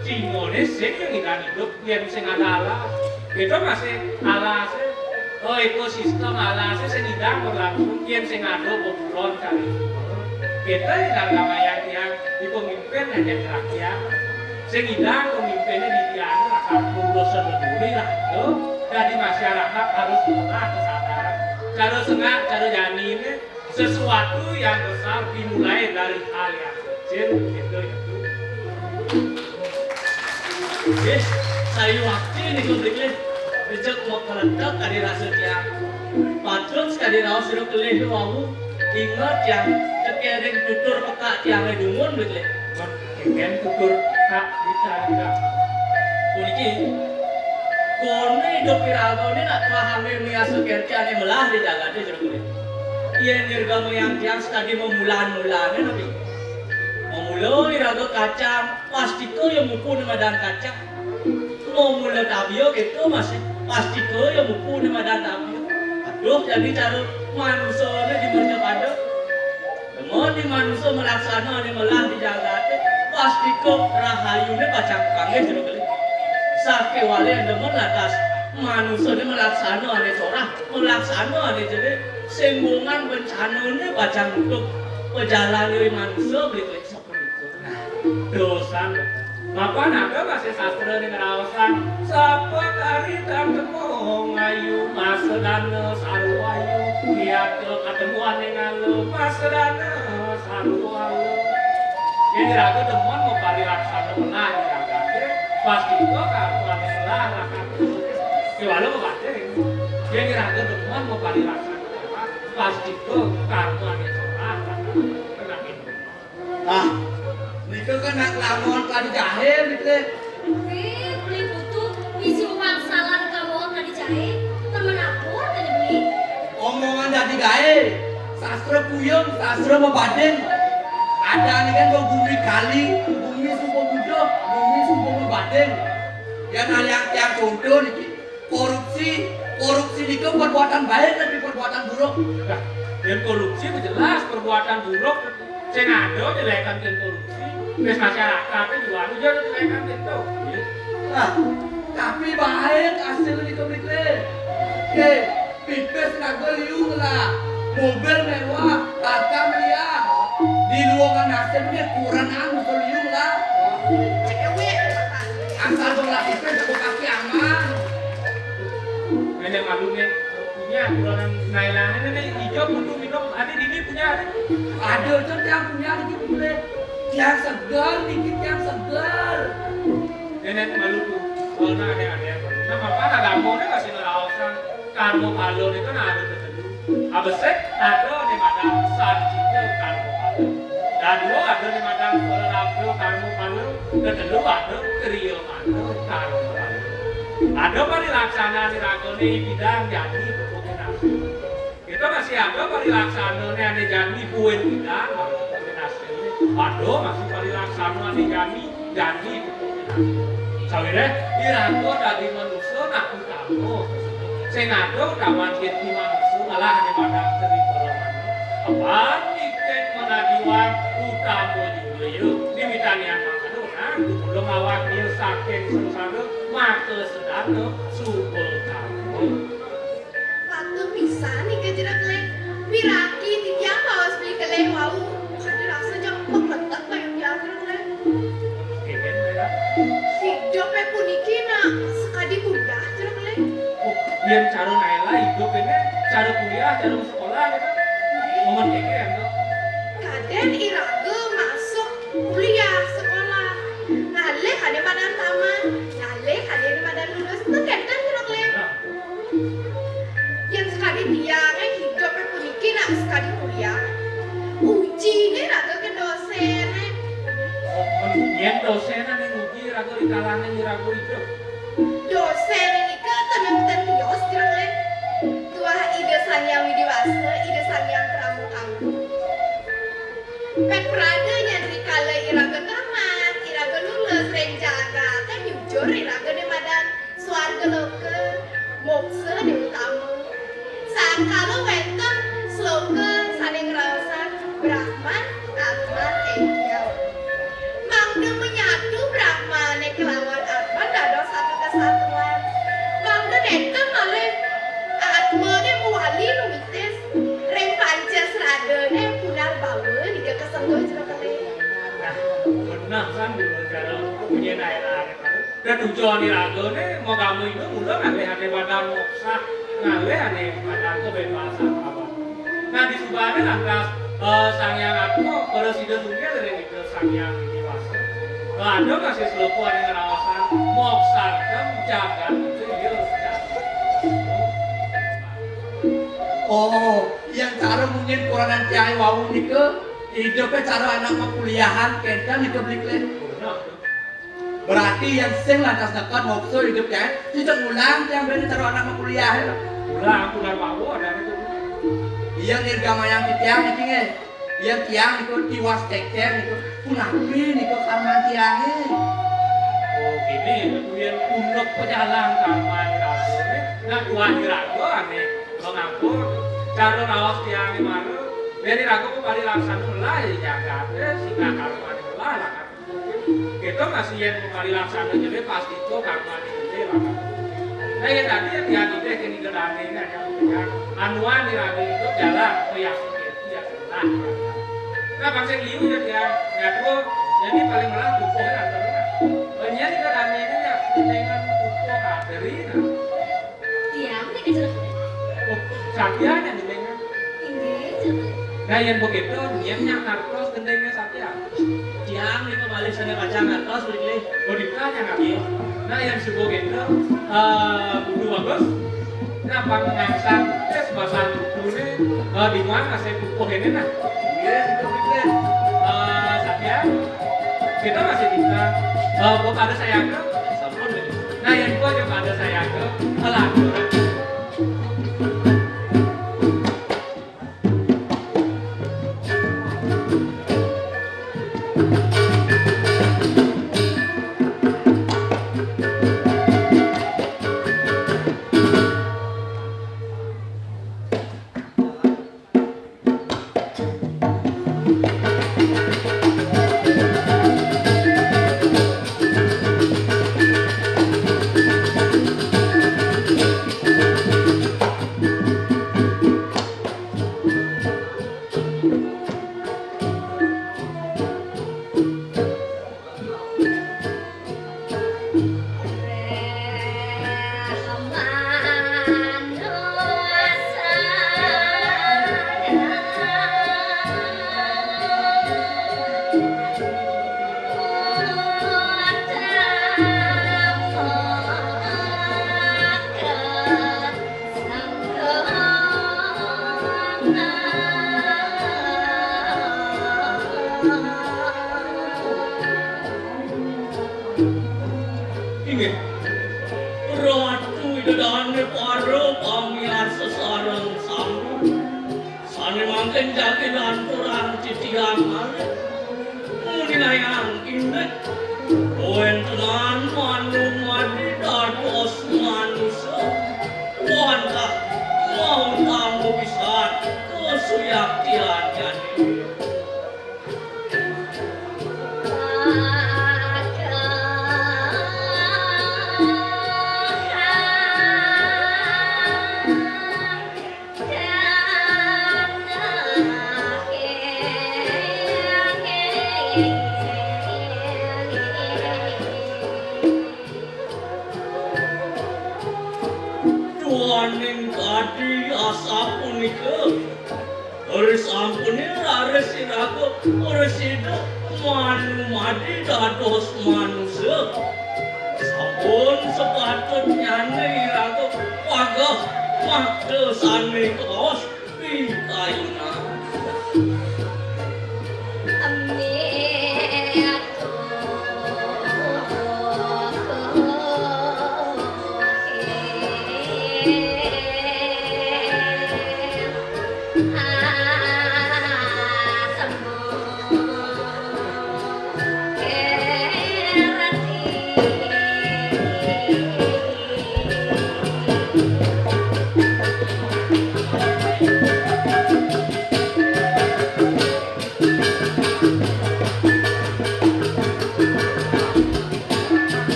Singane sing yang hidup yang sing ada alas. Itu masih alas. Oh, ekosistem alasé sing ngidang berlangsung yén sing ada bebulon kali. Kita ing dalam kamayang tiang di pemimpin ngajak rakyat. Sing ngidang pemimpinnya di tiang lakar ngurus sendiri lah. Tuh, jadi masyarakat harus punya kesadaran. Cara sengak, cara jani ini sesuatu yang besar dimulai dari hal yang kecil, gitu ya. Nggih, sayuwakti nika mriki rejek mapeletek kadi rasa tiang. Patut sakadi raos sira kelih wau, inget tiang, tekering tutur pekak tiange dumun mriki. Mon kengken tutur pekak kita, kita. Puniki, kone idup iraga ne nak tuahane miasa kerti ane melah di jagate jero kulit. Yen nirga moyang tiang sakadi memulan-mulane napi? Memula iraga kacang, pastika ya mupu ne madan kacang. Momula tabia gitu masih, pastika ya mupu ne madan tabia. Aduh, jadi cara manusane di mercapada. Demen di manusa malaksana ane melah di jagate, pastika rahayune pacang kapanggih jero keli. Sakewale demen lantas manusane malaksana ane corah, malaksana ane jere, sing bongan bencanane pacang nutup pejalane manusa beli klik sapunika. Nah, dosan. Mapan ada masih sastra ning raosan. Sapa kari tang temu ngayu masedana sarwayu. Lihat ketemuan ning alu masedana sarwayu. Yen iraga demen mau parilaksana menah diragate, pasti kok karuan melah rakan. Kewala mau batin. Yen iraga demen mau parilaksana menah, pasti kok karuan melah rakan. Tenang itu. Ah, nika kan nak lamun kadi jahe, nika. Wih, beli butuh bisi uang salan kamu kadi jahe. Temen aku tadi beli. Omongan dadi gae. Sastra puyeng, sastra mabading. Ada nih kan gua bumi kali, bumi sumpah bujo, bumi sumpah mabading. Yang hal yang, yang contoh niki, korupsi, korupsi nika perbuatan baik tapi perbuatan buruk. Nah, yang korupsi jelas perbuatan buruk. Sing ada jelekan ke korupsi. Wis masyarakat itu juga ada jelekan itu. Nah, tapi baik hasil nika mriki. Oke, pipis ngago liu lah. Mobil mewah, harta miliar. Di luangan nasib ini kurang anu ke liu lah. Cewek. Asal dong lah pipis aku kaki aman. Ada malu nih. Punya bulan Nailangan ini hijau butuh minum. Ada di ini punya ada. Ada tuh yang punya dikit boleh. Yang segar, dikit yang segar. Nenek malu tuh. Soalnya ada ada. Nah, apa ada kampungnya masih ngeraosan. Karmo Palo itu nah ada tertentu. Abesek ada di madang sarjito Karmo Palo. Dan dua ada di madang Solarabdo Karmo Palo. Ketelu ada Kriyo Mano Karmo Palo. Ada parilaksana di ragone bidang jadi keputusan. Kita masih ada parilaksana nih ada jadi buin bidang keputusan. Ada masih parilaksana nih jadi jadi keputusan. Sawire iraga dadi manusa nak utama. Sing ada utama dadi manusa malah di padang teri perlombaan. Apa tiket menadiwan utama juga yuk. Di mitanian mangkano nah, belum awak dia saking sengsara, maka sedana subul kamu. Patut pisan nika Jero Kelé. Miraki titiang baos beli kelé wau. Kadi rasa jam pekletek kaya tiang Jero Kelé. Hidup puniki nak sakadi kuliah Jero Kelé. Oh, yen cara Naila hidup ini cara kuliah, cara sekolah gitu. Momen keke ya, Dok? Kadén iraga masuk kuliah, sekolah. Ngalih ada madan tamat, ngalih ada madan lulus. Itu kadén Jero Kelé. Nah, Yén sakadi tiangé hidup puniki nak sakadi kuliah. Ujiné raga ké doséné. Yén doséné ning uji raga rikalane iraga idup. Doséné nika teneng ten tios Jero Kelé. Tuah Ida Sang Hyang Widi Wasa, Ida Sang Hyang Parama Kangku. Pét prada nyén rikala iraga tamat, iraga lulus ring jagaté nyujur iraga di madan Swarga loka, moksa di utama. Sangkala wénten sloka sané ngraosang Brahman, Atman, Énggal. Mangda menyatu Brahmané kelawan Atman dados satu kesatuan. Mangda nénten malih Atman Nah, kan dulu cara punya naik-naik. Dan tujuan iragané mau kamu itu udah ngalih ane badan moksa, ngalih ane badan kebebasan apa. Nah, di subane lantas, eh, Sang Hyang Atma, para sida tunggal dari itu Sang Hyang Widi Wasa. Lah ada masih selopo ane ngerawasan moksa dan jagat itu dia. Oh, yang cara mungkin kuranan tiang wau nika, idupe cara anak makuliahan, kenten nika beli klen. Berarti yang sing lantas nekat moksa idup tiang, sida ulang tiang beli cara anak makuliah. Ulang, ulang wau ada itu. Iya, nirgamayang tiang iki nggih. Yen tiang niku tiwas cecer niku, punapi niku karman tiange? Oh, kene yen unduk pejalan karman ragane, nah, tuan raga ane mengampun cara raos tiange malu, dari raga kembali laksana mulai jagate, sing karman lah, lah. Kita masih yang kembali laksana jadi pasti itu karman itu lah. Nah, ya tadi yang tiang ide kene gedane kan, ya, anuan di raga itu jalan, oh ya, Nah, nah, bangsa liu ya, ya, ya, aku, jadi paling malah kukuh ya, antara, nah. Banyak juga rame ini ya, dengan kukuh kateri, nah. Tiang nih kecil. Oh, Satya yang jenengan. Ini, kecil. Nah, yang begitu, niatnya hartos gendengnya Satya. Tiang nih kembali sana kacang hartos, beli. Oh, ditanya, Kak? Iya. Nah, yang subuh gitu, eh, Guru Bagus, Nah, pang ngangsang, eh, sebasan buku ini, eh, di mana saya buku ini, nah? Iya, itu, itu. Eh, Satya, kita masih bisa. Eh, Bapak ada saya ke? Sampun, ya. Nah, yang gua aja pada saya ke, pelan. Inggih. Ratu Ida Dane para pamiarsa sareng sami. Sane mangkin jagi lanturang titiang malih. Muninayang inggih. Kawentenan manumadi dados manusa. Wantah mau tamu pisan kasuyaktian jani. Duaning kadi asapunika, ri sampune raris iraga prasida manumadi dados manusa. Sampun sepatutnyane iraga pageh makta sane kaos pikayunan.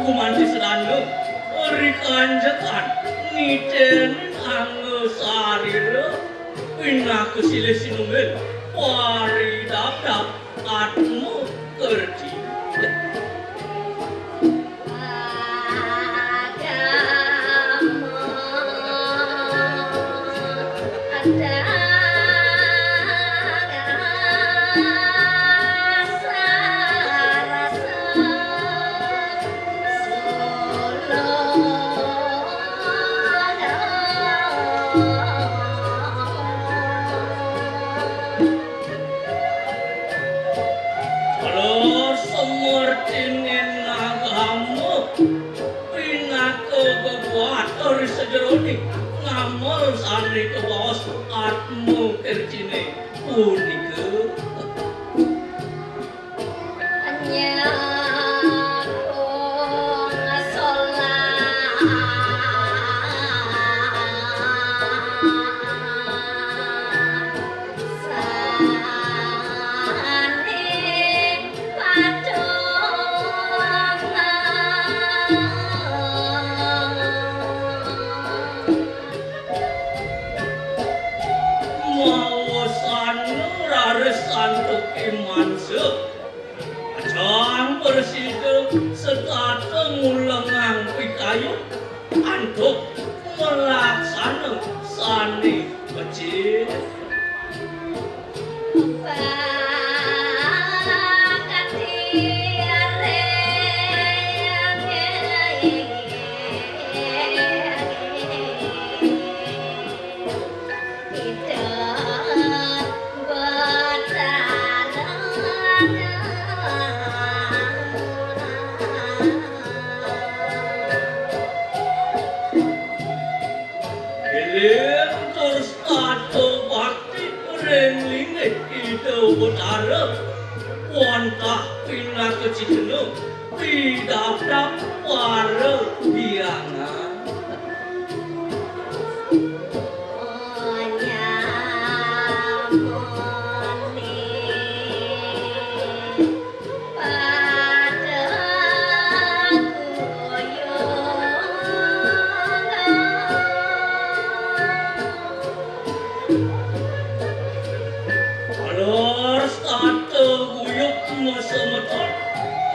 Gumanti sedana, ri kanjekan, ngiteni angga sarira, pinaka silih sinunggil, paridabdab atma kerti. Kala semertinin agama pinaka bebuat ri sajeroning ngamal sane kabaos atma kertine punika. Nyakung solah. Mawasana raris santuke mansa. Pacang prasida setata ngulengang pikayun antuk malaksana sane becik. Eling tur setata bakti ring linggih Ida Betara, wantah pinaka cihna pidabdab para hyangan. Alor setata guyub masemeton,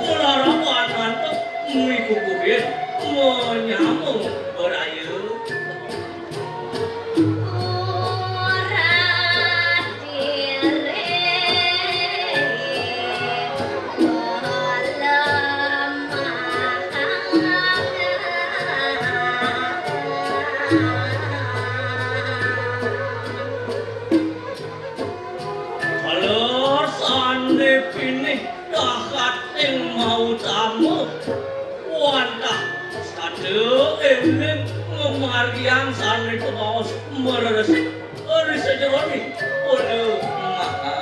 nglarapan antuk mikukuhin manyama braya. Alor sane pinih dahating mautama, wantah setata eling ngamargiang sane kabaos mresik ri sajeroning pada maha.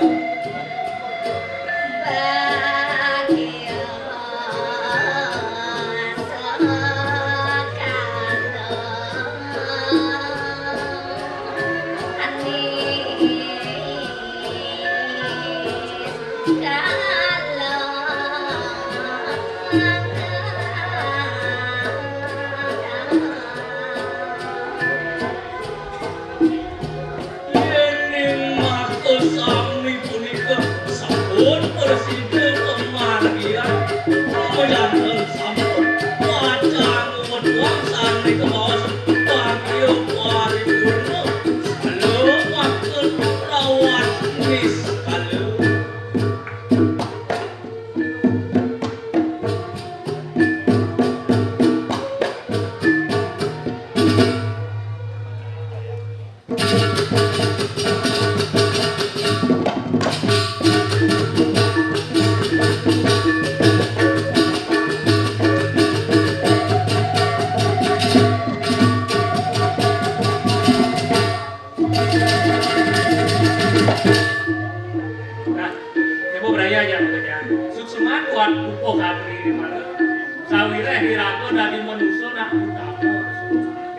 Yening maka sami punika sampun prasida pamargian, pamargian sampun pacang wetuang sane kabaos bagia paripurna, sekala maka rawan niskala. Nah, ibu beraya aja, ya. Suksman buat pupuh katri di mana. Sawiréh iraga dadi manusa nah utama.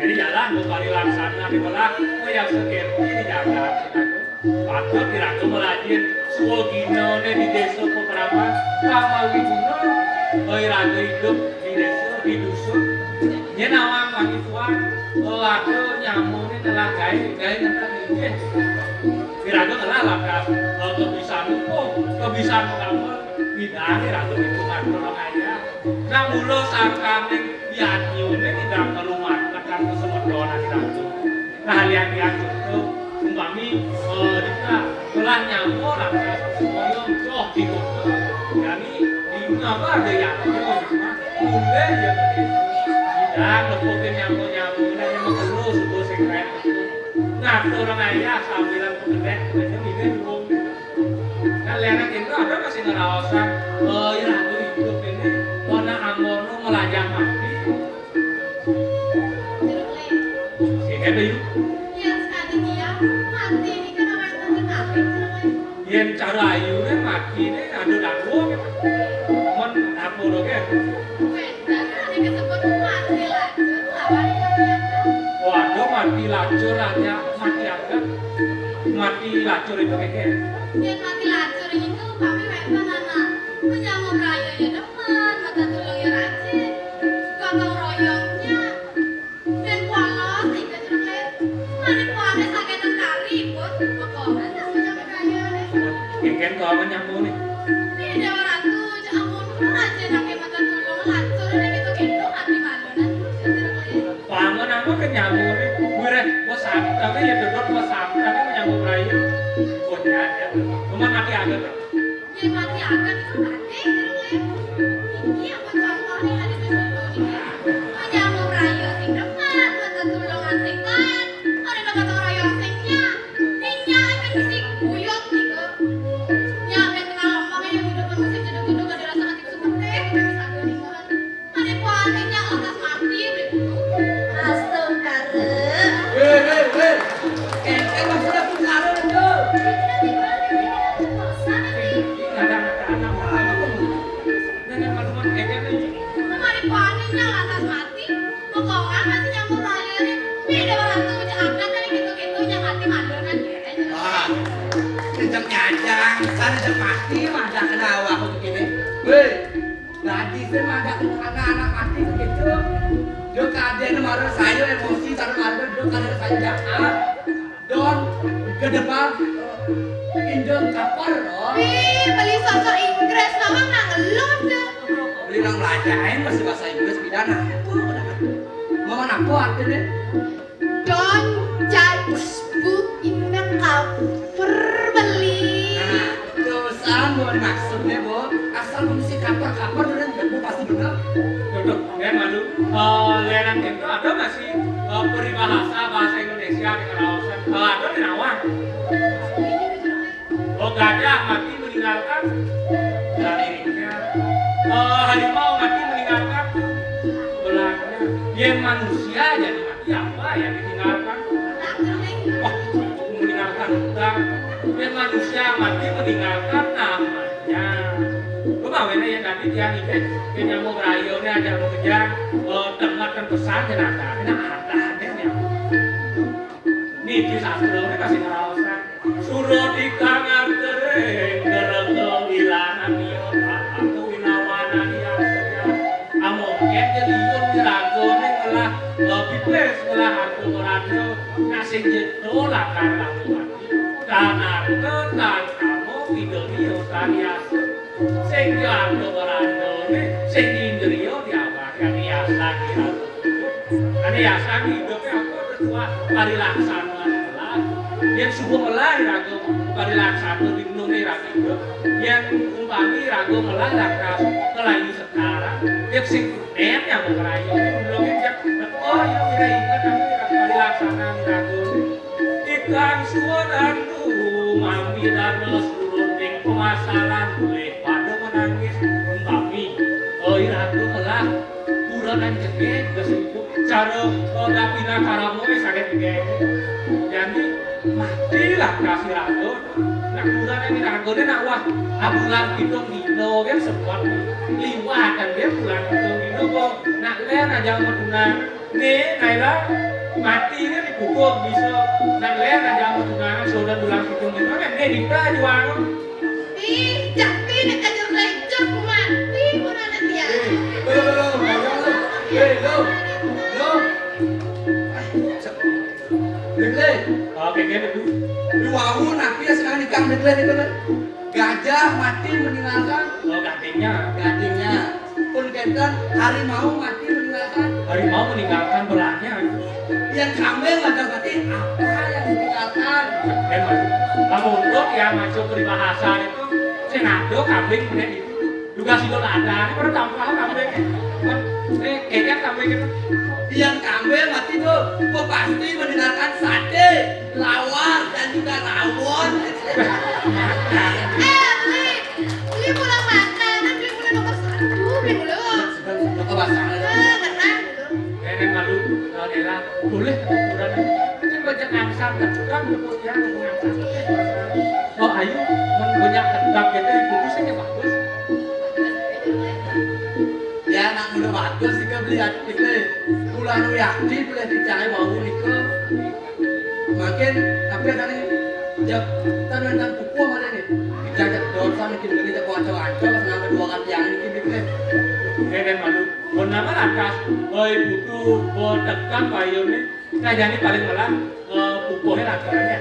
Jadi jalan baparilaksana di belah, kayasa kerti di jagat. Patut iraga marajin swaginané di désa pakraman, pamawi guna iraga idup di désa. Telah gaé, gaé ngenten inggih. Iraga telah lakar, eh, kebisan mumpung, kebisan ngamel, ngidangi raga itu ngatur ayah. Nah, mula sangkaning yadnyane ngidang kalumarga kan kesemetonan iraga. Nah, lian-lian conto, umpami, eh, dika, telah nyama lantas, kaya joh di kota. Jani, di mana ada yadnya, mah, mulai ya, ngidang, lepukin nyama-nyama, ngidang nyama telu, subuh sing keren. Ngatur ayah sambilan pegedé, pegedé ini dulu. Kan lenak itu ada masih ngeraosan, eh, iraga idup ini, warna anggono melajah mati. Sini ada yuk. Yang sekali dia, mati ini kan awake dhewe kabeh, Jero. Yen cara ayune matine adu dawuh. Mon apa to, Ger? Wénten sing disebut mati lacur lawan mati agat. Waduh, mati lacur hanya mati agat. Mati lacur itu kayak Yen mati lacur itu kami wénten anak. Menyambut raya ya demen, mata tulung ya rajin. Gotong royongnya. Yen polos nika, Jero Lé. Mari poane saketan kari, pun. Pokoke sesuk nyambut raya. Kengken kok aman nyambune. Nih, Dewa Ratu, cek ampun, rajin ake mata tulung, lacur, nek itu gendong, ati malunan, Jero Lé. Pangan apa ke nyambune? Wireh, bos santai ya, dodot bos santai, menyambut raya. Bos ya, ya. Cuma mati agat. Yen mati agat iku mati, Jero Lé. Iki apa contone ade sing ngono iki? Menyambut raya sing depan, mata tulungan sing taat, ora gotong royong sing nyak. Ning nyak kan mesti guyub niku. Nyak ben tengah lempeng ya, udah kan mesti jeduk-jeduk ada rasa sakit suketeh, ben sago ning. Mari poane nyak lantas mati, Bli Guru. Astungkara. Hei, hei, hei. Kengken maksudnya pun karo lho. Kita tiba di sini ada kekuasaan, Bli. Ini ada anak-anak. Nenek malu-malu kengken ini. Mari poane nyak lantas mati. Pokokan masih nyambut raya nih. Ini ada orang tuh, cek angkat dari gitu-gitu, nyak mati malu kan, ya. Wah, kenceng nyajang. Sana cek mati, mah, dah kena awak begini. Hei. Dadi sing madak anak-anak mati begitu. Yo kadene marang saya emosi, cara marang yo kadene saya jahat. Don, gedebak, injil kapar, loh. Ih, beli sosok Inggris, lawang nang ngeluh, tuh. Beli nang belajarin masih bahasa Inggris, pidana. Ngomong apa artinya? Don't judge book in the cover, beli. Nah, dosa, Bu, maksudnya, Bu. Asal mesti cover-cover, dan Bu pasti benar. Duduk, ya, malu. Eh, lenan itu ada nggak sih, eh, peribahasa bahasa Indonesia di Karawasan? Eh, ada di Nawang. Oh, gajah mati meninggalkan belahnya. Eh, harimau mati meninggalkan belahnya. Yen manusia jadi mati apa yang ditinggalkan? Oh, meninggalkan hutan. Yen manusia mati meninggalkan namanya. Kemawene ya tadi tiang ini, yang mau berayo ini ada mau kejar, eh, dengarkan pesan jenaka. Nah, ada, ada yang Niki sastra ini masih ngeraosan. Suradika ngartering gerega wilangan iya, aku winawana iya. Amongken jeliyun wiragane ngelah, eh, pipis ngelah harta maranda, nak sing jedo lakar laku mati. Tan arta tan kama widaniya tan yasa. Sing ya harta marandane, sing indriya diawakan yasa kira. Ane yasa idupe apa? Ketua parilaksana melah. Yen subuh melah raga parilaksana di gunung raga idup. Yen umpami raga melah raga kelayu sekarang. Yen sing kunen yang mau ngerayu. Belum yen teko ya kira ingat aku raga parilaksana raga. Ikan suwadantu mami dados urut ing pemasaran boleh pada menangis umpami. Oh, iraga melah. Kurenan jegég, gas iku. Cara, eh, dapina karamoé saged jegég. Jani, matilah kasih raga. Nak kurenan ini ragané nak wah, ah, bulan pitung dina, kan sepot. Liwatan dia bulan pitung dina, kok. Nak lén aja sama tunangan. Né, Naila, mati ini dikutuk bisa. Nak lén aja sama tunangan, sudah bulan pitung dina, kan dia dita jual. Ih, Jaki nek kajar lecok mati pun anak dia. Eh, lo, lo, lo, lo, lo. Eh, lo. Lo. Ah, cek. Duwau napi ya sekarang ikang deglen itu kan? Gajah mati meninggalkan, oh, gadingnya. Gadingnya. Pun kenten harimau mati meninggalkan. Harimau meninggalkan belahnya. Yang kambing ada berarti apa yang ditinggalkan? Emang, kamu untuk ya masuk peribahasa itu, sing ada kambing meneh itu. Juga si Don ada, ini baru tampal kambing. Ini kayaknya kambing itu. Yang kambing mati tuh, gua pasti meninggalkan sate, lawar, dan juga rawon. Eh, beli, beli pulang makanan, beli pulang nomor satu, beli pulang. Suka, suka basah. Ah, ngerang. Nenek malu, eh, daerah boleh ukuran. Itu banyak ngangsar, kan? Kan udah punya, udah punya ngangsar. Oh, ayo, mun banyak tetap gitu, putus aja bagus. Ya, anak muda bagus, nika beli hati kita. Pulang Wiyadi, beli hati cahaya bau nika. Makin, tapi ada nih, jab, kita nonton pupuk ada nih. Kita ajak dosa, bikin gede, kita kocok-kocok, kenapa dua kali yang ini, gitu. Nenek malu. Mun nama lantas, oi butuh, botekan payune, kajane paling melah, eh, pupuhe lantarannya.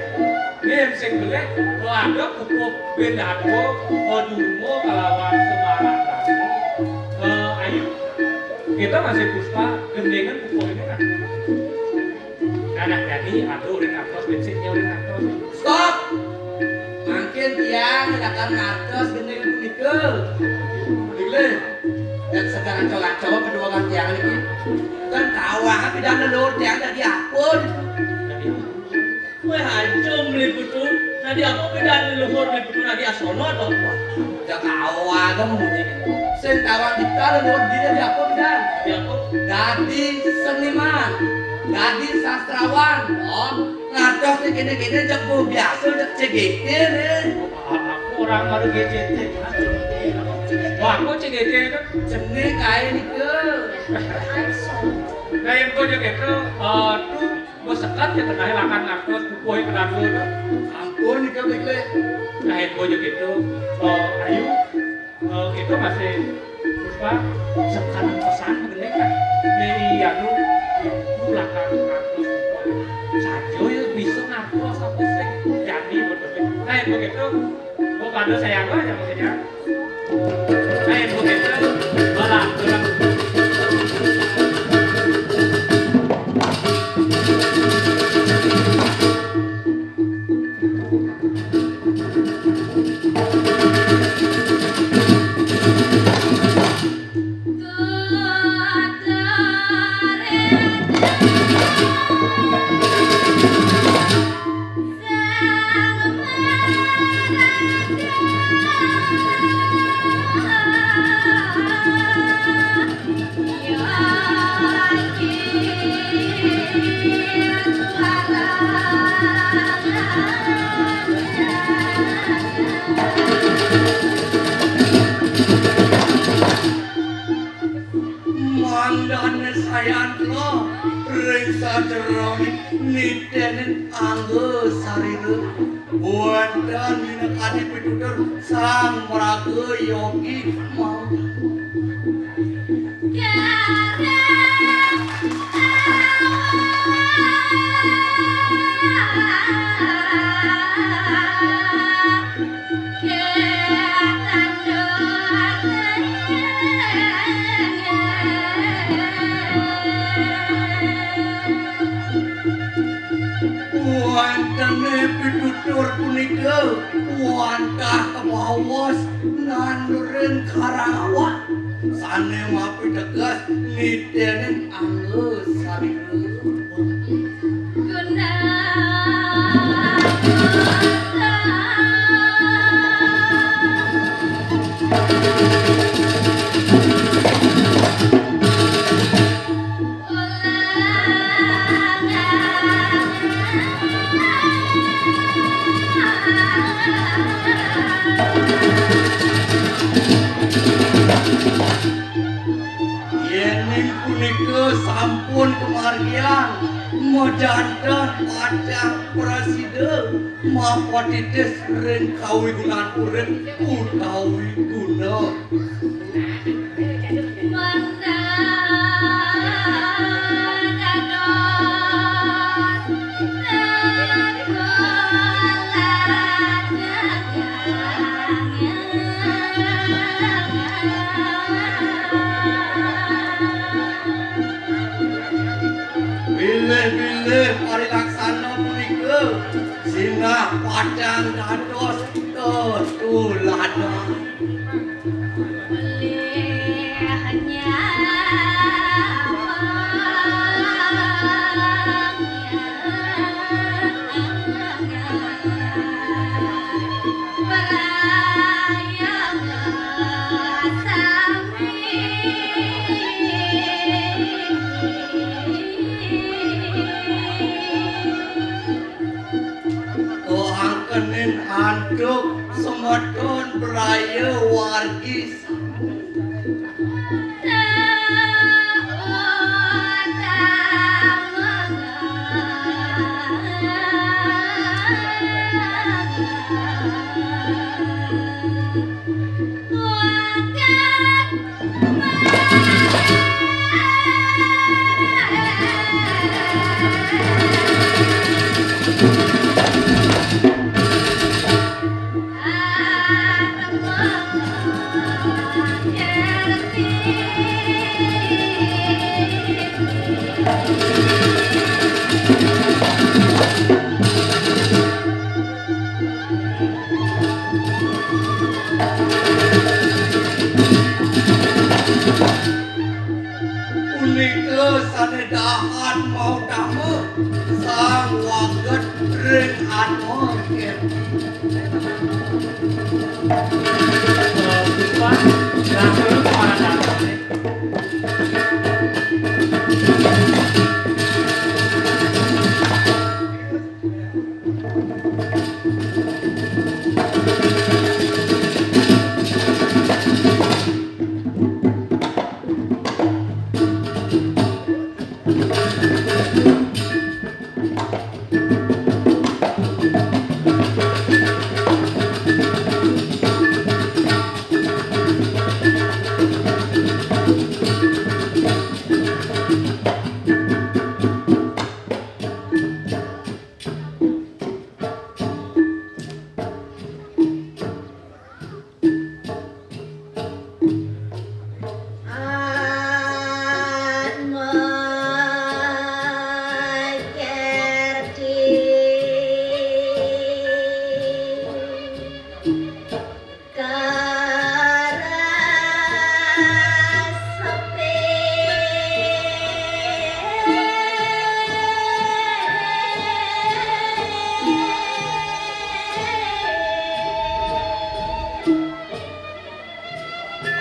Nih, sing belik, eh, ada pupuh bendado, eh, dumo kalawan sembarang tamu. Eh, ayo, kita masih puspa, gendengan pupuh ini kan. Nah, nah, jadi, aduh, udah ngantos, bensinnya udah ngantos. Stop! Mangkin tiang lakar ngantos gending punika. Pilih. Dan sedang ngaco-ngaco kedua kan tiang ini. Kan kawah pidan leluhur tiang dadi apa gitu. Weh, hancur beli putu. Tadi apa pidan leluhur beli putu tadi asono atau apa? Udah kawah kamu gitu. Sing tawang kita leluhur diri dadi apa pidan? Dadi apa? Dadi seniman. Dadi sastrawan. Oh, ngatos nih kene-kene cek biasa cek C G T nih. Aku orang baru G C T. Wah, aku C G T itu. Jenih kae nika. Nah, info aja gitu. Eh, tuh, gua sekat ya, kenal lakan ngatos, buku yang kenal dulu tuh. Ampun, nika, Bik, Le. Nah, info aja gitu. Eh, ayo. Eh, itu masih, Puspa, sekarang pesan begini kan. Nih, iya, lu, lu lakan ngatos. Saja ya bisa ngatos apa sih? Jadi, betul. Nah, info gitu. Kok pada saya apa aja maksudnya? Nah, info gitu. Balah, balah. Mandane sayan kula ring sajeroning nitenin angga sarira. Wonten minakadi pitutur Sang Maraga Yogi mau. Wantene pitutur punika wantah kabaos nandurin karawat sane mapiteges nitenin angga sarira. Yening punika sampun kamargiang, majanten pacang prasida mapatitis ring kawigunan urip utawi guna. Parilaksana punika sinah pacang dados tetuladan. Angkenin antuk semeton braya wargi. Punika sane dahat mautama sang waget ring Atma Kerti.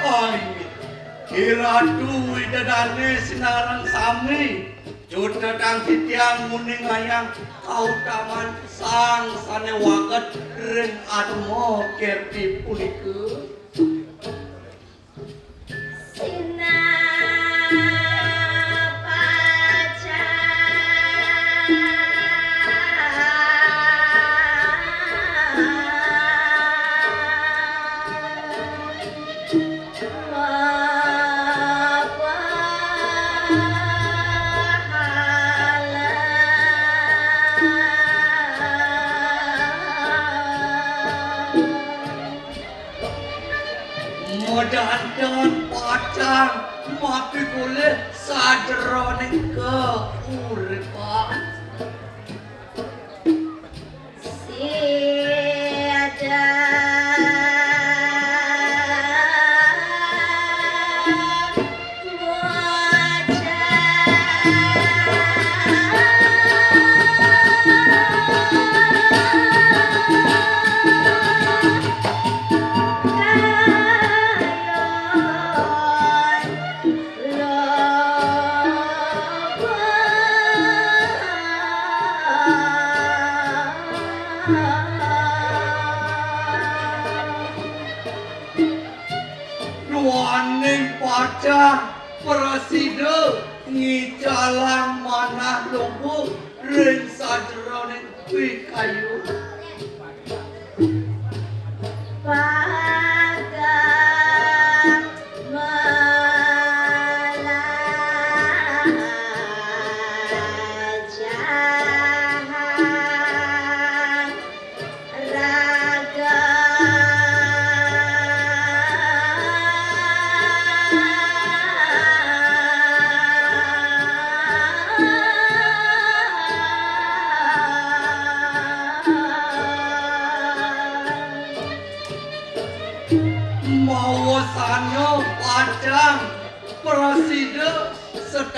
Ai, Iratu Ida Dane sinareng sami, cutetang titiang nguningayang kautaman sang sane waget ring Atma Kerti punika. Madandan pacang mapikolih sajeroning kauripan. Duaning pacang prasida ngicalang manah lumbung ring sajeroning pikayun.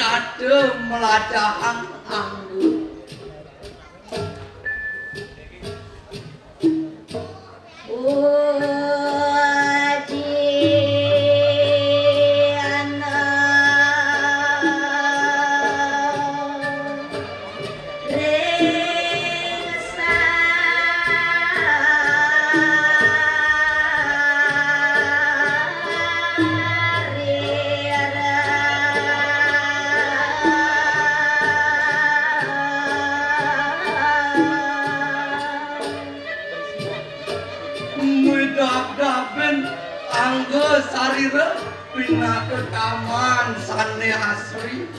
Ada melajahang anggur. Muwi dab-daben angga sarira pinaka taman sane asri.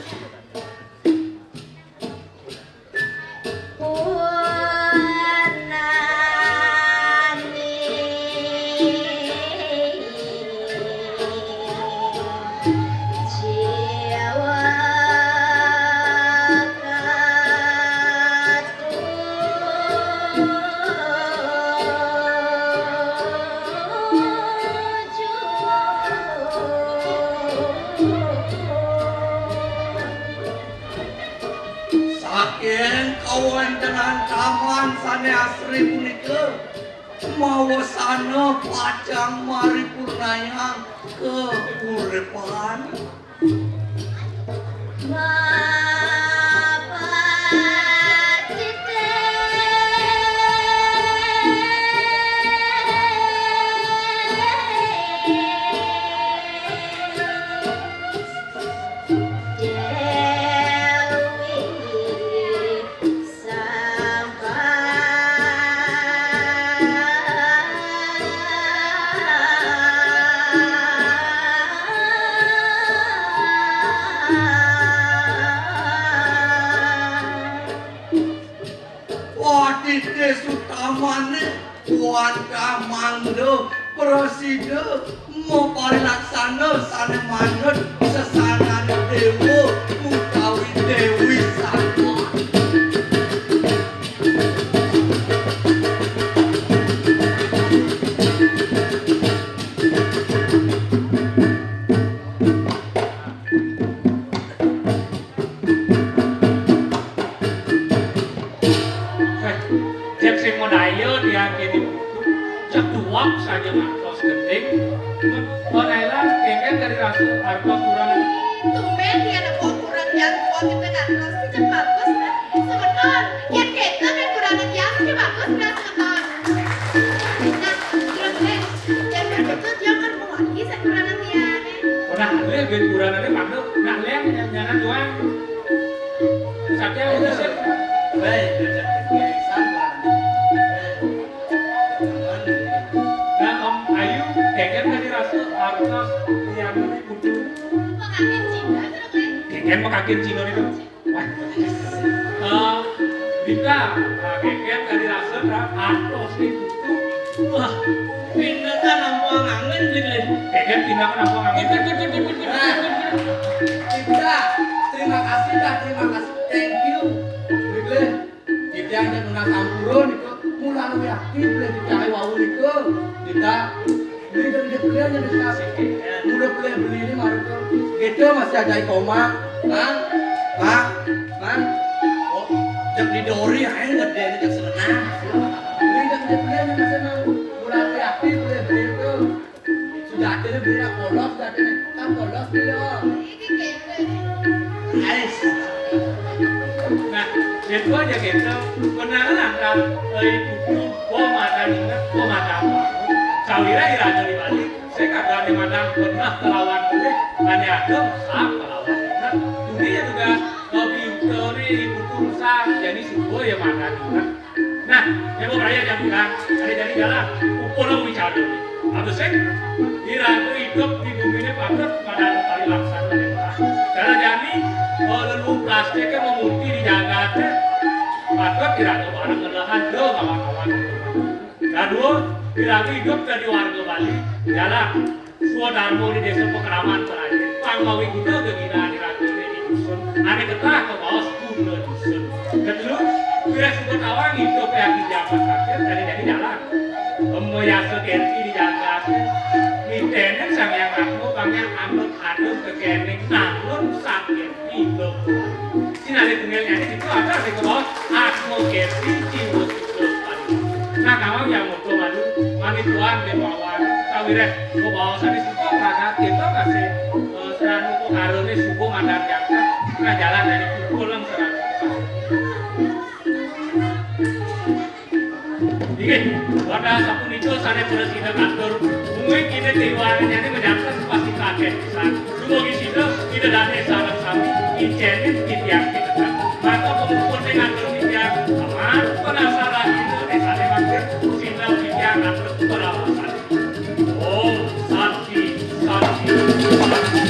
Saking kawentenan taman sane asri punika, mawasana pacang maripurnayang kauripan. Wadite sutamane wantah mangda prasida maparilaksana sane manut sesanane dewa utawi dewi sampun. Cek sing modaya tiang kene putu, cek duwak saja ngantos gending. Kon Naila, kengken dari rasul artos kurang. Tumben yen apa kurang yang kuat kita ngantos, cek bagus, nah. Semeton, yen kita kan kurang yang, cek bagus, nah, semeton. Nah, terus, eh, yen begitu dia kan mewakili saya kurang yang, eh. Oh, nah, ini ben kurang ini, Pak Dok. Nah, leng, jangan doang. Satya, baik, baik, sabar. Nah, Om Ayu, kengken tadi rasa artos yang ini kudu. Kengken makakin Cina itu. Wah. Eh, Dita, eh, kengken tadi rasa artos itu. Wah, pindah kan nampa angin, Blik, Blik. Kengken pindah kan nampa angin. Nah, Dita, terima kasih, dah, terima kasih. Thank you, Blik, Blik. Titiang cek nunas ampura nika, mulane wiakti blih titiange wau nika. Nika, beli dari dia beli aja nika. Udah beli beli ini mareka. Kita masih ajai koma, Mang. Mang, Mang. Oh, cek didori ae gedene cek senenang. Beli dari dia beli aja masih, Mang. Mulane wiakti blih beli itu. Sujatine beli polos, sujatine kan polos beli, oh. Ais. Nah, itu aja gitu. Benar angkat, eh, itu, oh, mata ingat, oh, mata apa. Sawira iraga di Bali, saya kagak ada madang pernah kelawan boleh, hanya ada sah kelawan ingat. Dunia juga, eh, pintere itu kursa, jadi subuh ya mata ingat. Nah, ya mau raya jam bilang, ada jadi jalan, ukur lo wicara. Abis itu, iraga idup di bumi ini patut pada kali laksana ya. Cara jani, kalau lu plastiknya mau murti di jagatnya, patut iraga barang ngelahan do kawan-kawan. Kedua, iraga idup dari warga Bali, jalan. Swadarma di desa Pakraman terakhir, pang mawi kuda gegina di ragane di dusun, ane ketah kabaos kuda dusun. Ketelu, wira suka tawang idup ya di jabat sakit, dari jadi jalan. Pemayasa kenti di jagat, nitenen Sang Hyang Atma, pangnya anut adem kekening nangun sakit. Sinalih tunggal nyanyi itu ada di bawah Atma Geti Jiwa Sukma. Nah, kamu yang mau malu, mami tuan di bawah, sawireh, mau bawa sani suku, maka kita kasih, eh, seranu kok karone suku mandar jangka, nah, jalan dari pukul lang seranu. Inggih, wantah sapunika sane prasida katur, mungguing Ida Triwarnanyane mejaken pasti kaget pisan. Dumugi sida, Ida Dane sareng sami icenin titiang pinekat. Maka pemupute ngatur titiang, aman penasaran Ida desane mangkin, sinau titiang ngatur perawasan. Om Santi, Santi, Santi.